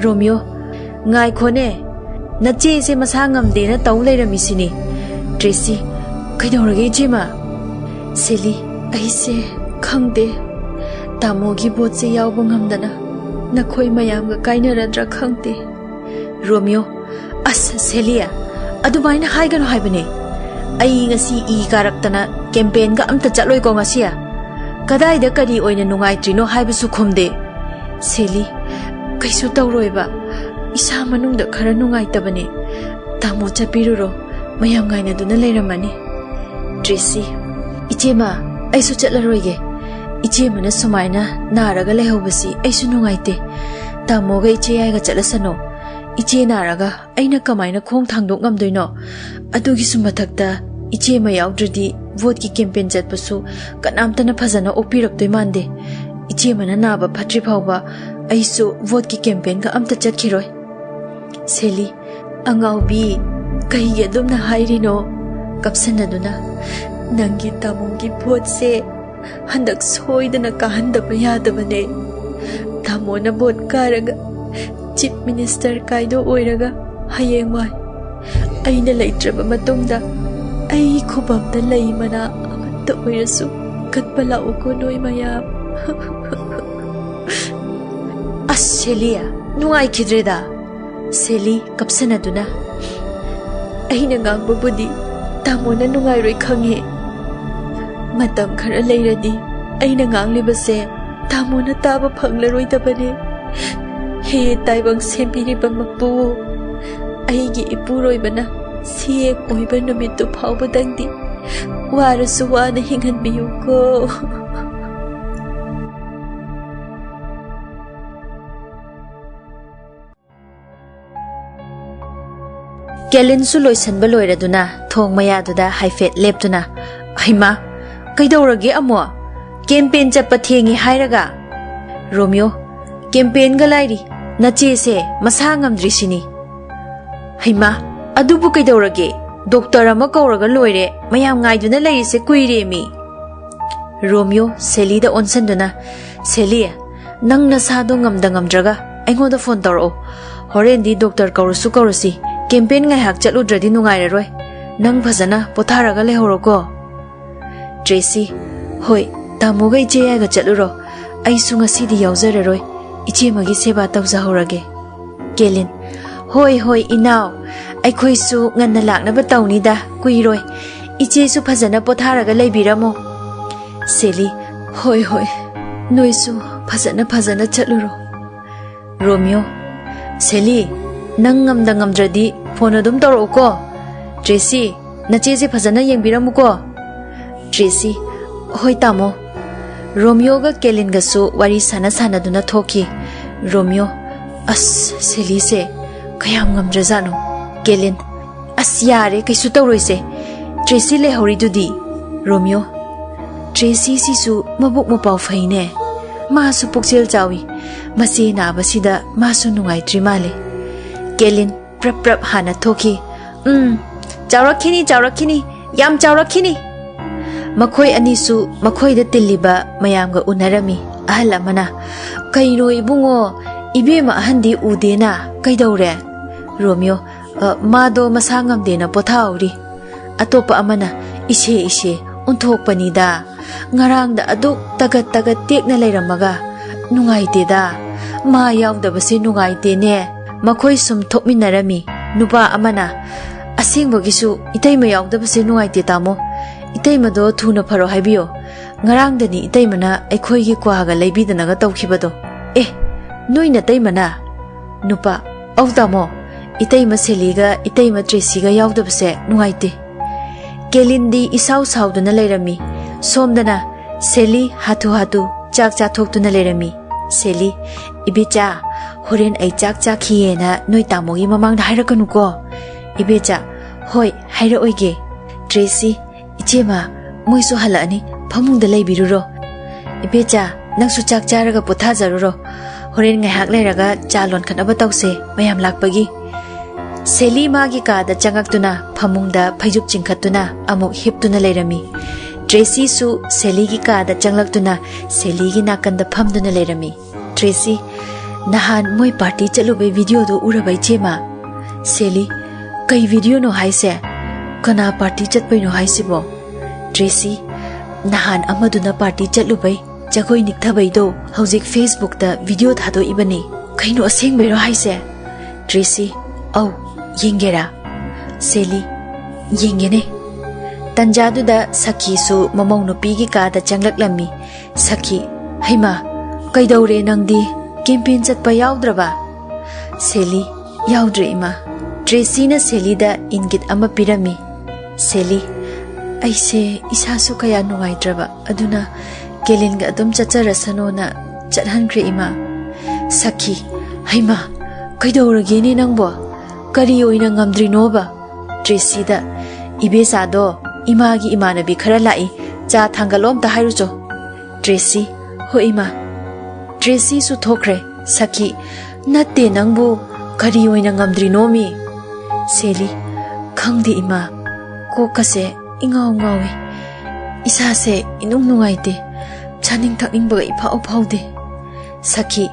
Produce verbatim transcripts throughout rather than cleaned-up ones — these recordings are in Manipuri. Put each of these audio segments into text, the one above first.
ꯔꯣꯃꯤꯌꯣ, ꯉꯥꯏꯈꯣꯅꯦ, ꯅꯆꯦꯁꯦ ꯃꯁꯥ ꯉꯝꯗꯦꯅ ꯇꯧ ꯂꯩꯔꯝꯃꯤꯁꯤꯅꯤ꯫ ꯇ꯭ꯔꯦꯁꯤ, ꯀꯩꯗꯧꯔꯒꯦ ꯏꯆꯦꯃ? ꯁꯦꯂꯤ, ꯑꯩꯁꯦ ꯈꯪꯗꯦ, ꯇꯥꯃꯣꯒꯤ ꯚꯣꯠꯁꯦ ꯌꯥꯎꯕ ꯉꯝꯗꯅ ꯅꯈꯣꯏ ꯃꯌꯥꯝꯒ ꯀꯥꯏꯅꯔꯗ꯭ꯔꯥ ꯈꯪꯗꯦ꯫ ꯔꯣꯃꯤꯌꯣ, ꯑꯁ ꯁꯦꯂꯤ, ꯑꯗꯨꯃꯥꯏꯅ ꯍꯥꯏꯒꯅꯨ ꯍꯥꯏꯕꯅꯦ꯫ ꯑꯩ ꯉꯁꯤ ꯏ ꯀꯥꯔꯛꯇꯅ ꯀꯦꯝꯄꯦꯟꯒ ꯑꯝꯇ ꯆꯠꯂꯣꯏꯀꯣ ꯉꯁꯤ꯫ ꯀꯗꯥꯏꯗ ꯀꯔꯤ ꯑꯣꯏꯅ ꯅꯨꯡꯉꯥꯏꯇ꯭ꯔꯤꯅꯣ ꯍꯥꯏꯕꯁꯨ ꯈꯨꯝꯗꯦ꯫ ꯁꯦꯂꯤ, ꯀꯩꯁꯨ ꯇꯧꯔꯣꯏꯕ꯫ ꯏꯁꯥ ꯃꯅꯨꯡꯗ ꯈꯔ ꯅꯨꯡꯉꯥꯏꯇꯕꯅꯦ꯫ ꯇꯥꯃꯣ ꯆꯠꯄꯤꯔꯨꯔꯣ, ꯃꯌꯥꯝ ꯉꯥꯏꯅꯗꯨꯅ ꯂꯩꯔꯝꯃꯅꯤ꯫ ꯇ꯭ꯔꯦꯁꯤ, ꯏꯆꯦꯃ, ꯑꯩꯁꯨ ꯆꯠꯂꯔꯣꯏꯒꯦ꯫ ꯏꯆꯦꯃꯅ ꯁꯨꯃꯥꯏꯅ ꯅꯥꯔꯒ ꯂꯩꯍꯧꯕꯁꯤ ꯑꯩꯁꯨ ꯅꯨꯡꯉꯥꯏꯇꯦ꯫ ꯇꯥꯃꯣꯒ ꯏꯆꯦ ꯌꯥꯏꯒ ꯆꯠꯂꯁꯅꯨ꯫ ꯏꯆꯦ ꯅꯥꯔꯒ ꯑꯩꯅ ꯀꯃꯥꯏꯅ ꯈꯣꯡ ꯊꯥꯡꯗꯣꯛ ꯉꯝꯗꯣꯏꯅꯣ? ꯑꯗꯨꯒꯤꯁꯨ ꯃꯊꯛꯇ ꯏꯆꯦꯃ ꯌꯥꯎꯗ꯭ꯔꯗꯤ ꯚꯣꯠꯀꯤ ꯀꯦꯝꯄꯦꯟ ꯆꯠꯄꯁꯨ ꯀꯅꯥꯝꯇꯅ ꯐꯖꯅ ꯑꯣꯛꯄꯤꯔꯛꯇꯣꯏ ꯃꯥꯟꯗꯦ꯫ ꯏꯆꯦꯃꯅ ꯅꯥꯕ ꯐꯠꯇ꯭ꯔꯤ ꯐꯥꯎꯕ ꯑꯩꯁꯨ ꯚꯣꯠꯀꯤ ꯀꯦꯝꯄꯦꯟꯒ ꯑꯝꯇ ꯆꯠꯈꯤꯔꯣꯏ꯫ ꯁꯦꯂꯤ, ꯑꯉꯥꯎꯕꯤ, ꯀꯩꯒꯤ ꯑꯗꯨꯝꯅ ꯍꯥꯏꯔꯤꯅꯣ? ꯀꯞꯁꯟꯅꯗꯨꯅ, ꯅꯪꯒꯤ ꯇꯥꯃꯣꯒꯤ ꯚꯣꯠꯁꯦ ꯍꯟꯗꯛ ꯁꯣꯏꯗꯅ ꯀꯥꯍꯟꯗꯕ ꯌꯥꯗꯕꯅꯦ꯫ ꯇꯥꯃꯣꯅ ꯚꯣꯠ ꯀꯥꯔꯒ ꯆꯤꯐ ꯃꯤꯅꯤꯁꯇꯔ ꯀꯥꯏꯗꯣ ꯑꯣꯏꯔꯒ ꯍꯌꯦꯡꯋꯥꯏ ꯑꯩꯅ ꯂꯩꯇ꯭ꯔꯕ ꯃꯇꯨꯡꯗ ꯑꯩ ꯈꯨꯕꯝꯗ ꯂꯩ ꯃꯅꯥ ꯑꯃꯠꯇ ꯑꯣꯏꯔꯁꯨ ꯀꯠꯄ ꯂꯥꯛꯎꯀꯣ ꯅꯣꯏ ꯃꯌꯥꯝ꯫ ꯑꯁ ꯁꯦꯂꯤ, ꯅꯨꯡꯉꯥꯏꯈꯤꯗ꯭ꯔꯦꯗ꯫ ꯁꯦꯂꯤ ꯀꯞꯁꯟꯅꯗꯨꯅ, ꯑꯩꯅ ꯉꯥꯡꯕꯕꯨꯗꯤ ꯇꯥꯃꯣꯅ ꯅꯨꯡꯉꯥꯏꯔꯣꯏ ꯈꯪꯉꯦ꯫ ꯃꯇꯝ ꯈꯔ ꯂꯩꯔꯗꯤ ꯑꯩꯅ ꯉꯥꯡꯂꯤꯕꯁꯦ ꯇꯥꯃꯣꯅ ꯇꯥꯕ ꯐꯪꯂꯔꯣꯏꯗꯕꯅꯦ꯫ ꯍꯦ ꯇꯥꯏꯕꯪ ꯁꯦꯝꯕꯤꯔꯤꯕ ꯃꯄꯨ, ꯑꯩꯒꯤ ꯏꯄꯨꯔꯣꯏꯕꯅ ꯁꯤ ꯑꯦꯝ ꯑꯣꯏꯕ ꯅꯨꯃꯤꯠꯇꯨ ꯐꯥꯎꯕꯗꯪꯗꯤ ꯋꯥꯔꯁꯨ ꯋꯥꯅ ꯍꯤꯡꯍꯟꯕꯤꯌꯨꯀꯣ꯫ ꯀꯦꯂꯤꯟꯁꯨ ꯂꯣꯏꯁꯟꯕ ꯂꯣꯏꯔꯗꯨꯅ ꯊꯣꯡ ꯃꯌꯥꯗꯨꯗ ꯍꯥꯏꯐꯦꯠ ꯂꯦꯞꯇꯨꯅ, "ꯍꯩꯃꯥ, ꯀꯩꯗꯧꯔꯒꯦ ꯑꯃꯨꯛ? ꯀꯦꯝꯄꯦꯟ ꯆꯠꯄ ꯊꯦꯡꯉꯤ ꯍꯥꯏꯔꯒ?" ꯔꯣꯃꯤꯌꯣ, "ꯀꯦꯝꯄꯦꯟꯒ ꯂꯥꯏꯔꯤ, ꯅꯆꯦꯁꯦ ꯃꯁꯥ ꯉꯝꯗ꯭ꯔꯤꯁꯤꯅꯤ꯫" "ꯍꯩꯃꯥ, ꯑꯗꯨꯕꯨ ꯀꯩꯗꯧꯔꯒꯦ? ꯗꯣꯛꯇꯔ ꯑꯃ ꯀꯧꯔꯒ ꯂꯣꯏꯔꯦ, ꯃꯌꯥꯝ ꯉꯥꯏꯗꯨꯅ ꯂꯩꯔꯤꯁꯦ ꯀꯨꯏꯔꯦꯃꯤ꯫" ꯔꯣꯃꯤꯌꯣ ꯁꯦꯂꯤꯗ ꯑꯣꯟꯁꯟꯗꯨꯅ, "ꯁꯦꯂꯤ, ꯅꯪ ꯅꯁꯥꯗꯣ ꯉꯝꯗ ꯉꯝꯗ꯭ꯔꯒ ꯑꯩꯉꯣꯟꯗ ꯐꯣꯟ ꯇꯧꯔꯛꯑꯣ꯫ ꯍꯣꯔꯦꯟꯗꯤ ꯗꯣꯛꯇꯔ ꯀꯧꯔꯁꯨ ꯀꯧꯔꯁꯤ, ꯀꯦꯝꯄꯦꯟ ꯉꯥꯏꯍꯥꯛ ꯆꯠꯂꯨꯗ꯭ꯔꯗꯤ ꯅꯨꯡꯉꯥꯏꯔꯔꯣꯏ꯫ ꯅꯪ ꯐꯖꯅ ꯄꯣꯊꯥꯔꯒ ꯂꯩꯍꯧꯔꯣꯀꯣ꯫ ꯇ꯭ꯔꯦꯁꯤ, ꯍꯣꯏ, ꯇꯥꯃꯣꯒ ꯏꯆꯦ ꯌꯥꯏꯒ ꯆꯠꯂꯨꯔꯣ꯫ ꯑꯩꯁꯨ ꯉꯁꯤꯗꯤ ꯌꯥꯎꯖꯔꯔꯣꯏ꯫ ꯏꯆꯦꯃꯒꯤ ꯁꯦꯕꯥ ꯇꯧꯖꯍꯧꯔꯒꯦ꯫ ꯀꯦꯂꯤꯟ, ꯍꯣꯏ ꯍꯣꯏ ꯏꯅꯥꯎ, ꯑꯩꯈꯣꯏꯁꯨ ꯉꯟꯅ ꯂꯥꯛꯅꯕ ꯇꯧꯅꯤꯗ, ꯀꯨꯏꯔꯣꯏ꯫ ꯏꯆꯦꯁꯨ ꯐꯖꯅ ꯄꯣꯊꯥꯔꯒ ꯂꯩꯕꯤꯔꯝꯃꯣ꯫ ꯁꯦꯂꯤ, ꯍꯣꯏ ꯍꯣꯏ, ꯅꯣꯏꯁꯨ ꯐꯖꯅ ꯐꯖꯅ ꯆꯠꯂꯨꯔꯣ꯫ ꯔꯣꯃꯤꯌꯣ, ꯁꯦꯂꯤ, ꯅꯪ ꯉꯝꯗ ꯉꯝꯗ꯭ꯔꯗꯤ ꯐꯣꯟ ꯑꯗꯨꯝ ꯇꯧꯔꯛꯎꯀꯣ꯫ ꯇ꯭ꯔꯦꯁꯤ, ꯅꯆꯦꯁꯦ ꯐꯖꯅ ꯌꯦꯡꯕꯤꯔꯝꯃꯨꯀꯣ꯫ ꯇ꯭ꯔꯦꯁꯤ, ꯍꯣꯏ ꯇꯥꯃꯣ꯫ ꯔꯣꯃꯤꯌꯣꯒ ꯀꯦꯂꯤꯟꯒꯁꯨ ꯋꯥꯔꯤ ꯁꯥꯟꯅ ꯁꯥꯟꯅꯗꯨꯅ ꯊꯣꯛꯈꯤ꯫ ꯔꯣꯃꯤꯌꯣ, ꯑꯁ, ꯁꯦꯂꯤꯁꯦ ꯀꯌꯥꯝ ꯉꯝꯗ꯭ꯔꯖꯥꯠꯅꯣ꯫ ꯀꯦꯂꯤꯟ, ꯑꯁ, ꯌꯥꯔꯦ, ꯀꯩꯁꯨ ꯇꯧꯔꯣꯏꯁꯦ꯫ ꯇ꯭ꯔꯦꯁꯤ ꯂꯩꯍꯧꯔꯤꯗꯨꯗꯤ꯫ ꯔꯣꯃꯤꯌꯣ, ꯇ꯭ꯔꯦꯁꯤꯁꯤꯁꯨ ꯃꯕꯨꯛ ꯃꯄꯥꯎ ꯐꯩꯅꯦ꯫ ꯃꯥꯁꯨ ꯄꯨꯛꯆꯦꯜ ꯆꯥꯎꯏ꯫ ꯃꯆꯦ ꯅꯥꯕꯁꯤꯗ ꯃꯥꯁꯨ ꯅꯨꯡꯉꯥꯏꯇ꯭ꯔꯤ ꯃꯥꯜꯂꯦ꯫ ꯀꯦꯂꯤꯟ ꯄ꯭ꯔꯞ ꯄ꯭ꯔꯞ ꯍꯥꯟꯅ ꯊꯣꯛꯈꯤ꯫ ꯎꯝ, ꯆꯥꯎꯔꯛꯈꯤꯅꯤ, ꯆꯥꯎꯔꯛꯈꯤꯅꯤ, ꯌꯥꯝ ꯆꯥꯎꯔꯛꯈꯤꯅꯤ꯫ ꯃꯈꯣꯏ ꯑꯅꯤꯁꯨ ꯃꯈꯣꯏꯗ ꯇꯤꯜꯂꯤꯕ ꯃꯌꯥꯝꯒ ꯎꯅꯔꯝꯃꯤ꯫ ꯑꯍꯜ ꯑꯃꯅ, "ꯀꯩꯅꯣ ꯏꯕꯨꯡꯉꯣ, ꯏꯕꯦꯝꯃ ꯑꯍꯟꯗꯤ ꯎꯗꯦꯅ, ꯀꯩꯗꯧꯔꯦ?" ꯔꯣꯃꯤꯌꯣ, "ꯑ, ꯃꯥꯗꯣ ꯃꯁꯥ ꯉꯝꯗꯦꯅ ꯄꯣꯊꯥꯍꯧꯔꯤ꯫" ꯑꯇꯣꯞꯄ ꯑꯃꯅ, "ꯏꯁꯦ, ꯏꯁꯦ, ꯑꯣꯟꯊꯣꯛꯄꯅꯤꯗ꯫ ꯉꯔꯥꯡꯗ ꯑꯗꯨꯛ ꯇꯒꯠ ꯇꯒꯠ ꯇꯦꯛꯅ ꯂꯩꯔꯝꯃꯒ꯫ ꯅꯨꯡꯉꯥꯏꯇꯦꯗ꯫ ꯃꯥ ꯌꯥꯎꯗꯕꯁꯦ ꯅꯨꯡꯉꯥꯏꯇꯦꯅꯦ꯫" ꯃꯈꯣꯏ ꯁꯨꯝ ꯊꯣꯛꯃꯤꯟꯅꯔꯝꯃꯤ꯫ ꯅꯨꯄꯥ ꯑꯃꯅ, "ꯑꯁꯦꯡꯕꯒꯤꯁꯨ ꯏꯇꯩꯃ ꯌꯥꯎꯗꯕꯁꯦ ꯅꯨꯡꯉꯥꯏꯇꯦ ꯇꯥꯃꯣ꯫ ꯏꯇꯩꯃꯗꯣ ꯊꯨꯅ ꯐꯔꯣ ꯍꯥꯏꯕꯤꯌꯣ꯫ ꯉꯔꯥꯡꯗꯅꯤ ꯏꯇꯩꯃꯅ ꯑꯩꯈꯣꯏꯒꯤ ꯀ꯭ꯋꯥꯒ ꯂꯩꯕꯤꯗꯅꯒ ꯇꯧꯈꯤꯕꯗꯣ꯫" "ꯑꯦ, ꯅꯣꯏ ꯅꯇꯩꯃꯅ?" ꯅꯨꯄꯥ, "ꯑꯧ ꯇꯥꯃꯣ, ꯏꯇꯩꯃ ꯁꯦꯂꯤꯒ ꯏꯇꯩꯃ ꯇ꯭ꯔꯦꯁꯤꯒ ꯌꯥꯎꯗꯕꯁꯦ ꯅꯨꯡꯉꯥꯏꯇꯦ꯫" ꯀꯦꯂꯤꯟꯗꯤ ꯏꯁꯥꯎ ꯁꯥꯎꯗꯨꯅ ꯂꯩꯔꯝꯃꯤ꯫ ꯁꯣꯝꯗꯅ ꯁꯦꯂꯤ ꯍꯥꯊꯨ ꯍꯥꯊꯨ ꯆꯥꯛ ꯆꯥꯊꯣꯛꯇꯨꯅ ꯂꯩꯔꯝꯃꯤ꯫ ꯁꯦꯂꯤ, "ꯏꯕꯦꯆꯥ, ꯍꯣꯔꯦꯟ ꯑꯩ ꯆꯥꯛ ꯆꯥꯈꯤꯌꯦꯅ ꯅꯣꯏ ꯇꯥꯃꯣꯒꯤ ꯃꯃꯥꯡꯗ ꯍꯥꯏꯔꯛꯀꯅꯨꯀꯣ꯫" ꯏꯕꯦꯆꯥ, "ꯍꯣꯏ, ꯍꯥꯏꯔꯛꯑꯣꯏꯒꯦ꯫" ꯇ꯭ꯔꯦꯁꯤ, "ꯏꯆꯦꯃ, ꯃꯣꯏꯁꯨ ꯍꯜꯂꯛꯑꯅꯤ, ꯐꯃꯨꯡꯗ ꯂꯩꯕꯤꯔꯨꯔꯣ꯫" "ꯏꯕꯦꯆꯥ, ꯅꯪꯁꯨ ꯆꯥꯛ ꯆꯥꯔꯒ ꯄꯣꯊꯥꯖꯔꯨꯔꯣ꯫ ꯍꯣꯔꯦꯟ ꯉꯥꯏꯍꯥꯛ ꯂꯩꯔꯒ ꯆꯥ ꯂꯣꯟꯈꯠꯅꯕ ꯇꯧꯁꯦ, ꯃꯌꯥꯝ ꯂꯥꯛꯄꯒꯤ꯫" ꯁꯦꯂꯤ ꯃꯥꯒꯤ ꯀꯥꯗ ꯆꯪꯉꯛꯇꯨꯅ ꯐꯃꯨꯡꯗ ꯐꯩꯖꯨꯞ ꯆꯤꯡꯈꯠꯇꯨꯅ ꯑꯃꯨꯛ ꯍꯤꯞꯇꯨꯅ ꯂꯩꯔꯝꯃꯤ꯫ ꯇ꯭ꯔꯦꯁꯤꯁꯨ ꯁꯦꯂꯤꯒꯤ ꯀꯥꯗ ꯆꯪꯂꯛꯇꯨꯅ ꯁꯦꯂꯤꯒꯤ ꯅꯥꯀꯟꯗ ꯐꯝꯗꯨꯅ ꯂꯩꯔꯝꯃꯤ꯫ ꯇ꯭ꯔꯦꯁꯤ, "ꯅꯍꯥꯟ ꯃꯣꯏ ꯄꯥꯔꯇꯤ ꯆꯠꯂꯨꯕꯩ ꯚꯤꯗꯤꯑꯣꯗꯣ ꯎꯔꯕ, ꯏꯆꯦꯃ?" ꯁꯦꯂꯤ, "ꯀꯩ ꯚꯤꯗꯤꯑꯣꯅꯣ ꯍꯥꯏꯁꯦ? ꯀꯅꯥ ꯄꯥꯔꯇꯤ ꯆꯠꯄꯩꯅꯣ ꯍꯥꯏꯁꯤꯕꯣ?" ꯇ꯭ꯔꯦꯁꯤ, "ꯅꯍꯥꯟ ꯑꯃꯗꯨꯅ ꯄꯥꯔꯇꯤ ꯆꯠꯂꯨꯕꯩ ꯖꯒꯣꯏ ꯅꯤꯛꯊꯕꯩꯗꯣ ꯍꯧꯖꯤꯛ ꯐꯦꯁꯕꯨꯛꯇ ꯚꯤꯗꯤꯑꯣ ꯊꯥꯗꯣꯛꯏꯕꯅꯤ꯫ ꯀꯩꯅꯣ, ꯑꯁꯦꯡꯕꯩꯔꯣ ꯍꯥꯏꯁꯦ?" ꯇ꯭ꯔꯦꯁꯤ, "ꯑꯧ, ꯌꯦꯡꯒꯦꯔꯥ?" ꯁꯦꯂꯤ, "ꯌꯦꯡꯒꯦꯅꯦ꯫" ꯇꯟꯖꯥꯗꯨꯗ ꯁꯈꯤꯁꯨ ꯃꯃꯧ ꯅꯨꯄꯤꯒꯤ ꯀꯥꯗ ꯆꯪꯂꯛꯂꯝꯃꯤ꯫ ꯁꯈꯤ, "ꯍꯩꯃꯥ, ꯀꯩꯗꯧꯔꯦ ꯅꯪꯗꯤ? ꯀꯦꯝꯄꯦꯟ ꯆꯠꯄ ꯌꯥꯎꯗ꯭ꯔꯕ?" ꯁꯦꯂꯤ, "ꯌꯥꯎꯗ꯭ꯔꯦ, ꯏꯃꯥ꯫" ꯇ꯭ꯔꯦꯁꯤꯅ ꯁꯦꯂꯤꯗ ꯏꯪꯒꯤꯠ ꯑꯃ ꯄꯤꯔꯝꯃꯤ꯫ ꯁꯦꯂꯤ, "ꯑꯩꯁꯦ ꯏꯁꯥꯁꯨ ꯀꯌꯥ ꯅꯨꯡꯉꯥꯏꯇ꯭ꯔꯕ, ꯑꯗꯨꯅ ꯀꯦꯂꯤꯟꯒ ꯑꯗꯨꯝ ꯆꯠꯆꯔꯁꯅꯣꯅ ꯆꯠꯍꯟꯈ꯭ꯔꯦ, ꯏꯃꯥ꯫" ꯁꯈꯤ, "ꯍꯩꯃꯥ, ꯀꯩꯗꯧꯔꯒꯦꯅꯦ ꯅꯪꯕꯣ? ꯀꯔꯤ ꯑꯣꯏꯅ ꯉꯝꯗ꯭ꯔꯤꯅꯣꯕ?" ꯇ꯭ꯔꯦꯁꯤꯗ, "ꯏꯕꯦꯆꯥꯗꯣ, ꯏꯃꯥꯒꯤ ꯏꯃꯥꯟꯅꯕꯤ ꯈꯔ ꯂꯥꯛꯏ, ꯆꯥ ꯊꯥꯡꯒꯠꯂꯣ ꯑꯝꯇ ꯍꯥꯏꯔꯨꯆꯣ꯫" ꯇ꯭ꯔꯦꯁꯤ, "ꯍꯣꯏ, ꯏꯃꯥ꯫" ꯇ꯭ꯔꯦꯁꯤꯁꯨ ꯊꯣꯛꯈ꯭ꯔꯦ꯫ ꯁꯈꯤ, "ꯅꯠꯇꯦ ꯅꯪꯕꯨ, ꯀꯔꯤ ꯑꯣꯏꯅ ꯉꯝꯗ꯭ꯔꯤꯅꯣꯃꯤ?" ꯁꯦꯂꯤ, "ꯈꯪꯗꯦ, ꯏꯃꯥ, ꯀꯣꯛꯀꯁꯦ ꯏꯉꯥꯎ ꯉꯥꯎꯏ, ꯏꯁꯥꯁꯦ ꯏꯅꯨꯡ ꯅꯨꯡꯉꯥꯏꯇꯦ, ꯆꯥꯅꯤꯡ ꯊꯛꯅꯤꯡꯕꯒ ꯏꯐꯥꯎ ꯐꯥꯎꯗꯦ꯫" ꯁꯈꯤ,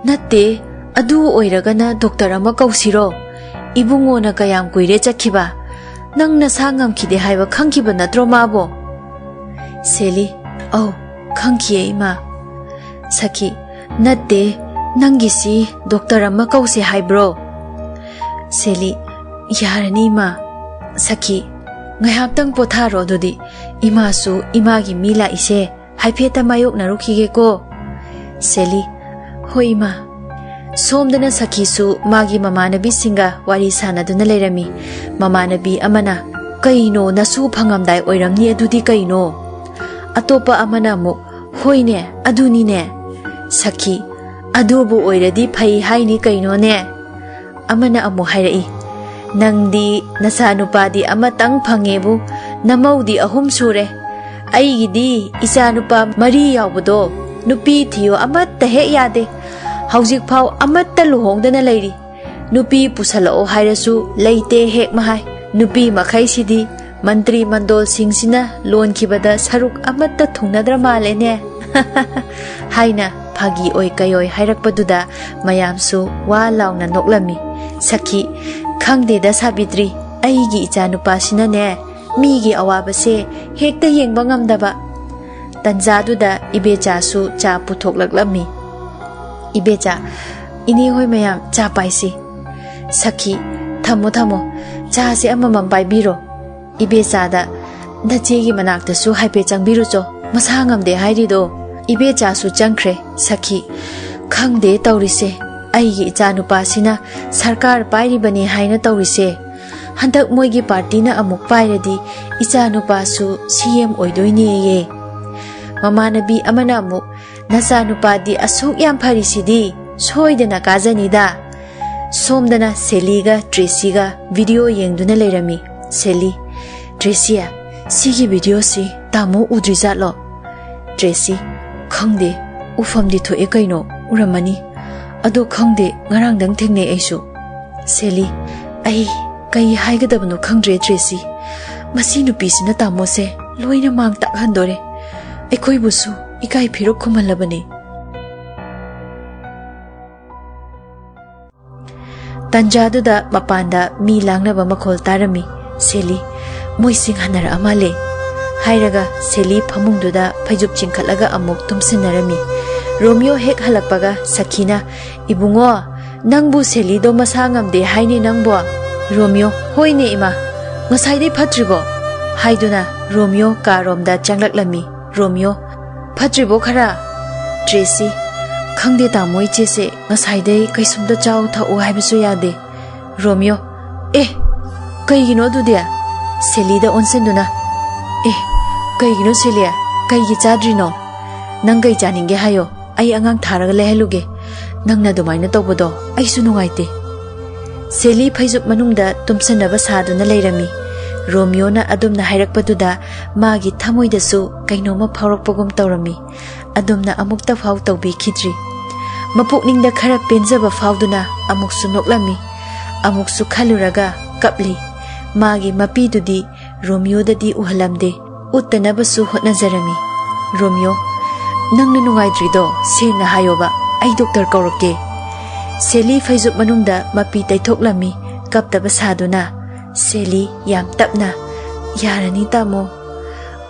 "ꯅꯠꯇꯦ, ꯑꯗꯨ ꯑꯣꯏꯔꯒꯅ ꯗꯣꯛꯇꯔ ꯑꯃ ꯀꯧꯁꯤꯔꯣ? ꯏꯕꯨꯡꯉꯣꯅ ꯀꯌꯥꯝ ꯀꯨꯏꯔꯦ ꯆꯠꯈꯤꯕ? ꯅꯪ ꯅꯁꯥ ꯉꯝꯈꯤꯗꯦ ꯍꯥꯏꯕ ꯈꯪꯈꯤꯕ ꯅꯠꯇ꯭ꯔꯣ ꯃꯥꯕꯣ?" ꯁꯦꯂꯤ, "ꯑꯧ, ꯈꯪꯈꯤꯌꯦ, ꯏꯃꯥ꯫" ꯁꯈꯤ, "ꯅꯠꯇꯦ, ꯅꯪꯒꯤꯁꯤ ꯗꯣꯛꯇꯔ ꯑꯃ ꯀꯧꯁꯦ ꯍꯥꯏꯕ꯭ꯔꯣ?" ꯁꯦꯂꯤ, "ꯌꯥꯔꯅꯤ, ꯏꯃꯥ꯫" ꯁꯈꯤ, "ꯉꯥꯏꯍꯥꯛꯇꯪ ꯄꯣꯊꯥꯔꯣ ꯑꯗꯨꯗꯤ, ꯏꯃꯥꯁꯨ ꯏꯃꯥꯒꯤ ꯃꯤ ꯂꯥꯛꯏꯁꯦ ꯍꯥꯏꯐꯦꯠꯇ ꯃꯥꯌꯣꯛꯅꯔꯨꯈꯤꯒꯦꯀꯣ꯫" ꯁꯦꯂꯤ, "ꯍꯣꯏ, ꯏꯃꯥ꯫" ꯁꯣꯝꯗꯅ ꯁꯈꯤꯁꯨ ꯃꯥꯒꯤ ꯃꯃꯥꯟꯅꯕꯤꯁꯤꯡꯒ ꯋꯥꯔꯤ ꯁꯥꯟꯅꯗꯨꯅ ꯂꯩꯔꯝꯃꯤ꯫ ꯃꯃꯥꯟꯅꯕꯤ ꯑꯃꯅ, "ꯀꯩꯅꯣ, ꯅꯁꯨ ꯐꯪꯉꯝꯗꯥꯏ ꯑꯣꯏꯔꯝꯅꯤ ꯑꯗꯨꯗꯤ ꯀꯩꯅꯣ?" ꯑꯇꯣꯞꯄ ꯑꯃꯅ ꯑꯃꯨꯛ, "ꯍꯣꯏꯅꯦ, ꯑꯗꯨꯅꯤꯅꯦ꯫" ꯁꯈꯤ, "ꯑꯗꯨꯕꯨ ꯑꯣꯏꯔꯗꯤ ꯐꯩ ꯍꯥꯏꯅꯤ ꯀꯩꯅꯣꯅꯦ?" ꯑꯃꯅ ꯑꯃꯨꯛ ꯍꯥꯏꯔꯛꯏ, "ꯅꯪꯗꯤ ꯅꯆꯥꯅꯨꯄꯥꯗꯤ ꯑꯃꯇꯪ ꯐꯪꯉꯦꯕꯨ, ꯅꯃꯧꯗꯤ ꯑꯍꯨꯝ ꯁꯨꯔꯦ꯫ ꯑꯩꯒꯤꯗꯤ ꯏꯆꯥꯅꯨꯄꯥ ꯃꯔꯤ ꯌꯥꯎꯕꯗꯣ ꯅꯨꯄꯤ ꯊꯤꯌꯣ ꯑꯃꯠꯇ ꯍꯦꯛ ꯌꯥꯗꯦ꯫ ꯍꯧꯖꯤꯛꯐꯥꯎ ꯑꯃꯠꯇ ꯂꯨꯍꯣꯡꯗꯅ ꯂꯩꯔꯤ꯫ ꯅꯨꯄꯤ ꯄꯨꯁꯜꯂꯛꯑꯣ ꯍꯥꯏꯔꯁꯨ ꯂꯩꯇꯦ ꯍꯦꯛ ꯃꯍꯥꯏ꯫ ꯅꯨꯄꯤ ꯃꯈꯩꯁꯤꯗꯤ ꯃꯟꯇ꯭ꯔꯤ ꯃꯟꯗꯣꯜꯁꯤꯡꯁꯤꯅ ꯂꯣꯟꯈꯤꯕꯗ ꯁꯔꯨꯛ ꯑꯃꯠꯇ ꯊꯨꯡꯅꯗ꯭ꯔ ꯃꯥꯜꯂꯦꯅꯦ" ꯍꯥꯏꯅ ꯐꯥꯒꯤ ꯑꯣꯏ ꯀꯩ ꯑꯣꯏ ꯍꯥꯏꯔꯛꯄꯗꯨꯗ ꯃꯌꯥꯝꯁꯨ ꯋꯥ ꯂꯥꯎꯅ ꯅꯣꯛꯂꯝꯃꯤ꯫ ꯁꯈꯤ, "ꯈꯪꯗꯦꯗ ꯁꯥꯕꯤꯇ꯭ꯔꯤ, ꯑꯩꯒꯤ ꯏꯆꯥꯅꯨꯄꯥꯁꯤꯅꯅꯦ ꯃꯤꯒꯤ ꯑꯋꯥꯕꯁꯦ ꯍꯦꯛꯇ ꯌꯦꯡꯕ ꯉꯝꯗꯕ"꯫ ꯇꯟꯖꯥꯗꯨꯗ ꯏꯕꯦꯆꯥꯁꯨ ꯆꯥ ꯄꯨꯊꯣꯛꯂꯛꯂꯝꯃꯤ꯫ ꯏꯕꯦꯆꯥ, "ꯏꯅꯦ ꯍꯣꯏ ꯃꯌꯥꯝ ꯆꯥ ꯄꯥꯏꯁꯤ"꯫ ꯁꯈꯤ, "ꯊꯝꯃꯣ ꯊꯝꯃꯣ, ꯆꯥꯁꯦ ꯑꯃꯃꯝ ꯄꯥꯏꯕꯤꯔꯣ"꯫ ꯏꯕꯦꯆꯥꯗ, "ꯅꯆꯦꯒꯤ ꯃꯅꯥꯛꯇꯁꯨ ꯍꯥꯏꯐꯦꯠ ꯆꯪꯕꯤꯔꯨꯆꯣ, ꯃꯁꯥ ꯉꯝꯗꯦ ꯍꯥꯏꯔꯤꯗꯣ"꯫ ꯏꯕꯦꯆꯥꯁꯨ ꯆꯪꯈ꯭ꯔꯦ꯫ ꯁꯈꯤ, "ꯈꯪꯗꯦ ꯇꯧꯔꯤꯁꯦ, ꯑꯩꯒꯤ ꯏꯆꯥꯅꯨꯄꯥꯁꯤꯅ ꯁꯔꯀꯥꯔ ꯄꯥꯏꯔꯤꯕꯅꯤ ꯍꯥꯏꯅ ꯇꯧꯔꯤꯁꯦ꯫ ꯍꯟꯗꯛ ꯃꯣꯏꯒꯤ ꯄꯥꯔꯇꯤꯅ ꯑꯃꯨꯛ ꯄꯥꯏꯔꯗꯤ ꯏꯆꯥꯅꯨꯄꯥꯁꯨ ꯁꯤ ꯑꯦꯝ ꯑꯣꯏꯗꯣꯏꯅꯦꯌꯦ"꯫ ꯃꯃꯥꯟꯅꯕꯤ ꯑꯃꯅ ꯑꯃꯨꯛ, "ꯅꯆꯥꯅꯨꯄꯥꯗꯤ ꯑꯁꯨꯛ ꯌꯥꯝ ꯐꯔꯤꯁꯤꯗꯤ ꯁꯣꯏꯗꯅ ꯀꯥꯖꯅꯤꯗ"꯫ ꯁꯣꯝꯗꯅ ꯁꯦꯂꯤꯒ ꯇ꯭ꯔꯦꯁꯤꯒ ꯚꯤꯗꯤꯑꯣ ꯌꯦꯡꯗꯨꯅ ꯂꯩꯔꯝꯃꯤ꯫ ꯁꯦꯂꯤ, "ꯇ꯭ꯔꯦꯁꯤ, ꯁꯤꯒꯤ ꯚꯤꯗꯤꯑꯣꯁꯤ ꯇꯥꯃꯣ ꯎꯗ꯭ꯔꯤꯖꯥꯠꯂꯣ?" ꯇ꯭ꯔꯦꯁꯤ, "ꯈꯪꯗꯦ, ꯎꯐꯝꯗꯤ ꯊꯣꯛꯑꯦ ꯀꯩꯅꯣ, ꯎꯔꯝꯃꯅꯤ꯫ ꯑꯗꯣ ꯈꯪꯗꯦ, ꯉꯔꯥꯡꯗꯪ ꯊꯦꯡꯅꯩ ꯑꯩꯁꯨ"꯫ ꯁꯦꯂꯤ, "ꯑꯩ ꯀꯩ ꯍꯥꯏꯒꯗꯕꯅꯣ ꯈꯪꯗ꯭ꯔꯦ ꯇ꯭ꯔꯦꯁꯤ꯫ ꯃꯁꯤ ꯅꯨꯄꯤꯁꯤꯅ ꯇꯥꯃꯣꯁꯦ ꯂꯣꯏꯅ ꯃꯥꯡ ꯇꯥꯛꯍꯟꯗꯣꯔꯦ꯫ ꯑꯩꯈꯣꯏꯕꯨꯁꯨ ꯏꯀꯥꯏ ꯐꯤꯔꯣꯛ ꯈꯨꯝꯍꯜꯂꯕꯅꯤ"꯫ ꯇꯟꯖꯥꯗꯨꯗ ꯃꯄꯥꯟꯗ ꯃꯤ ꯂꯥꯡꯅꯕ ꯃꯈꯣꯜ ꯇꯥꯔꯝꯃꯤ꯫ ꯁꯦꯂꯤ, "ꯃꯣꯏꯁꯤꯡ ꯍꯟꯅꯔꯛꯑ ꯃꯥꯜꯂꯦ" ꯍꯥꯏꯔꯒ ꯁꯦꯂꯤ ꯐꯃꯨꯡꯗꯨꯗ ꯐꯩꯖꯨꯞ ꯆꯤꯡꯈꯠꯂꯒ ꯑꯃꯨꯛ ꯇꯨꯝꯁꯤꯟꯅꯔꯝꯃꯤ꯫ ꯔꯣꯃꯤꯌꯣ ꯍꯦꯛ ꯍꯜꯂꯛꯄꯒ ꯁꯈꯤꯅ, "ꯏꯕꯨꯡꯉꯣ, ꯅꯪꯕꯨ ꯁꯦꯂꯤꯗꯣ ꯃꯁꯥ ꯉꯝꯗꯦ ꯍꯥꯏꯅꯦ ꯅꯪꯕꯣ?" ꯔꯣꯃꯤꯌꯣ, "ꯍꯣꯏꯅꯦ ꯏꯃꯥ, ꯉꯁꯥꯏꯗꯩ ꯐꯠꯇ꯭ꯔꯤꯕꯣ?" ꯍꯥꯏꯗꯨꯅ ꯔꯣꯃꯤꯌꯣ ꯀꯥꯔꯣꯝꯗ ꯆꯪꯂꯛꯂꯝꯃꯤ꯫ ꯔꯣꯃꯤꯌꯣ, "ꯐꯠꯇ꯭ꯔꯤꯕꯣ ꯈꯔ?" ꯇ꯭ꯔꯦꯁꯤ, "ꯈꯪꯗꯦ ꯇꯥꯃꯣ, ꯏꯆꯦꯁꯦ ꯉꯁꯥꯏꯗꯩ ꯀꯩꯁꯨꯝꯇ ꯆꯥꯎ ꯊꯛꯎ ꯍꯥꯏꯕꯁꯨ ꯌꯥꯗꯦ"꯫ ꯔꯣꯃꯤꯌꯣ, "ꯑꯦ, ꯀꯩꯒꯤꯅꯣ ꯑꯗꯨꯗꯤ?" ꯁꯦꯂꯤꯗ ꯑꯣꯟꯁꯤꯟꯗꯨꯅ, "ꯑꯦ, ꯀꯩꯒꯤꯅꯣ ꯁꯦꯂꯤ? ꯀꯩꯒꯤ ꯆꯥꯗ꯭ꯔꯤꯅꯣ? ꯅꯪ ꯀꯩ ꯆꯥꯅꯤꯡꯒꯦ ꯍꯥꯏꯌꯣ, ꯑꯩ ꯑꯉꯥꯡ ꯊꯥꯔꯒ ꯂꯩꯍꯜꯂꯨꯒꯦ꯫ ꯅꯪꯅ ꯑꯗꯨꯃꯥꯏꯅ ꯇꯧꯕꯗꯣ ꯑꯩꯁꯨ ꯅꯨꯡꯉꯥꯏꯇꯦ"꯫ ꯁꯦꯂꯤ ꯐꯩꯖꯨꯞ ꯃꯅꯨꯡꯗ ꯇꯨꯝꯁꯟꯅꯕ ꯁꯥꯗꯨꯅ ꯂꯩꯔꯝꯃꯤ꯫ ꯔꯣꯃꯤꯌꯣꯅ ꯑꯗꯨꯝꯅ ꯍꯥꯏꯔꯛꯄꯗꯨꯗ ꯃꯥꯒꯤ ꯊꯃꯣꯏꯗꯁꯨ ꯀꯩꯅꯣꯝꯃ ꯐꯥꯎꯔꯛꯄꯒꯨꯝ ꯇꯧꯔꯝꯃꯤ꯫ ꯑꯗꯨꯝꯅ ꯑꯃꯨꯛꯇ ꯐꯥꯎ ꯇꯧꯕꯤꯈꯤꯗ꯭ꯔꯤ꯫ ꯃꯄꯨꯛꯅꯤꯡꯗ ꯈꯔ ꯄꯦꯟꯖꯕ ꯐꯥꯎꯗꯨꯅ ꯑꯃꯨꯛꯁꯨ ꯅꯣꯛꯂꯝꯃꯤ, ꯑꯃꯨꯛꯁꯨ ꯈꯜꯂꯨꯔꯒ ꯀꯞꯂꯤ꯫ ꯃꯥꯒꯤ ꯃꯄꯤꯗꯨꯗꯤ ꯔꯣꯃꯤꯌꯣꯗꯗꯤ ꯎꯍꯜꯂꯝꯗꯦ, ꯎꯠꯇꯅꯕꯁꯨ ꯍꯣꯠꯅꯖꯔꯝꯃꯤ꯫ "ꯔꯣꯃꯤꯌꯣ, ꯅꯪꯅ ꯅꯨꯡꯉꯥꯏꯇ꯭ꯔꯤꯗꯣ ꯁꯦꯡꯅ ꯍꯥꯏꯌꯣꯕ, ꯑꯩ ꯗꯣꯛꯇꯔ ꯀꯧꯔꯛꯀꯦ꯫ ꯁꯦꯂꯤ ꯐꯩꯖꯨꯞ ꯃꯅꯨꯡꯗ ꯃꯄꯤ ꯇꯩꯊꯣꯛꯂꯝꯃꯤ, ꯀꯞꯇꯕ ꯁꯥꯗꯨꯅ꯫ ꯁꯦꯂꯤ ꯌꯥꯝ ꯇꯞꯅ, "ꯌꯥꯔꯅꯤ ꯇꯥꯃꯣ,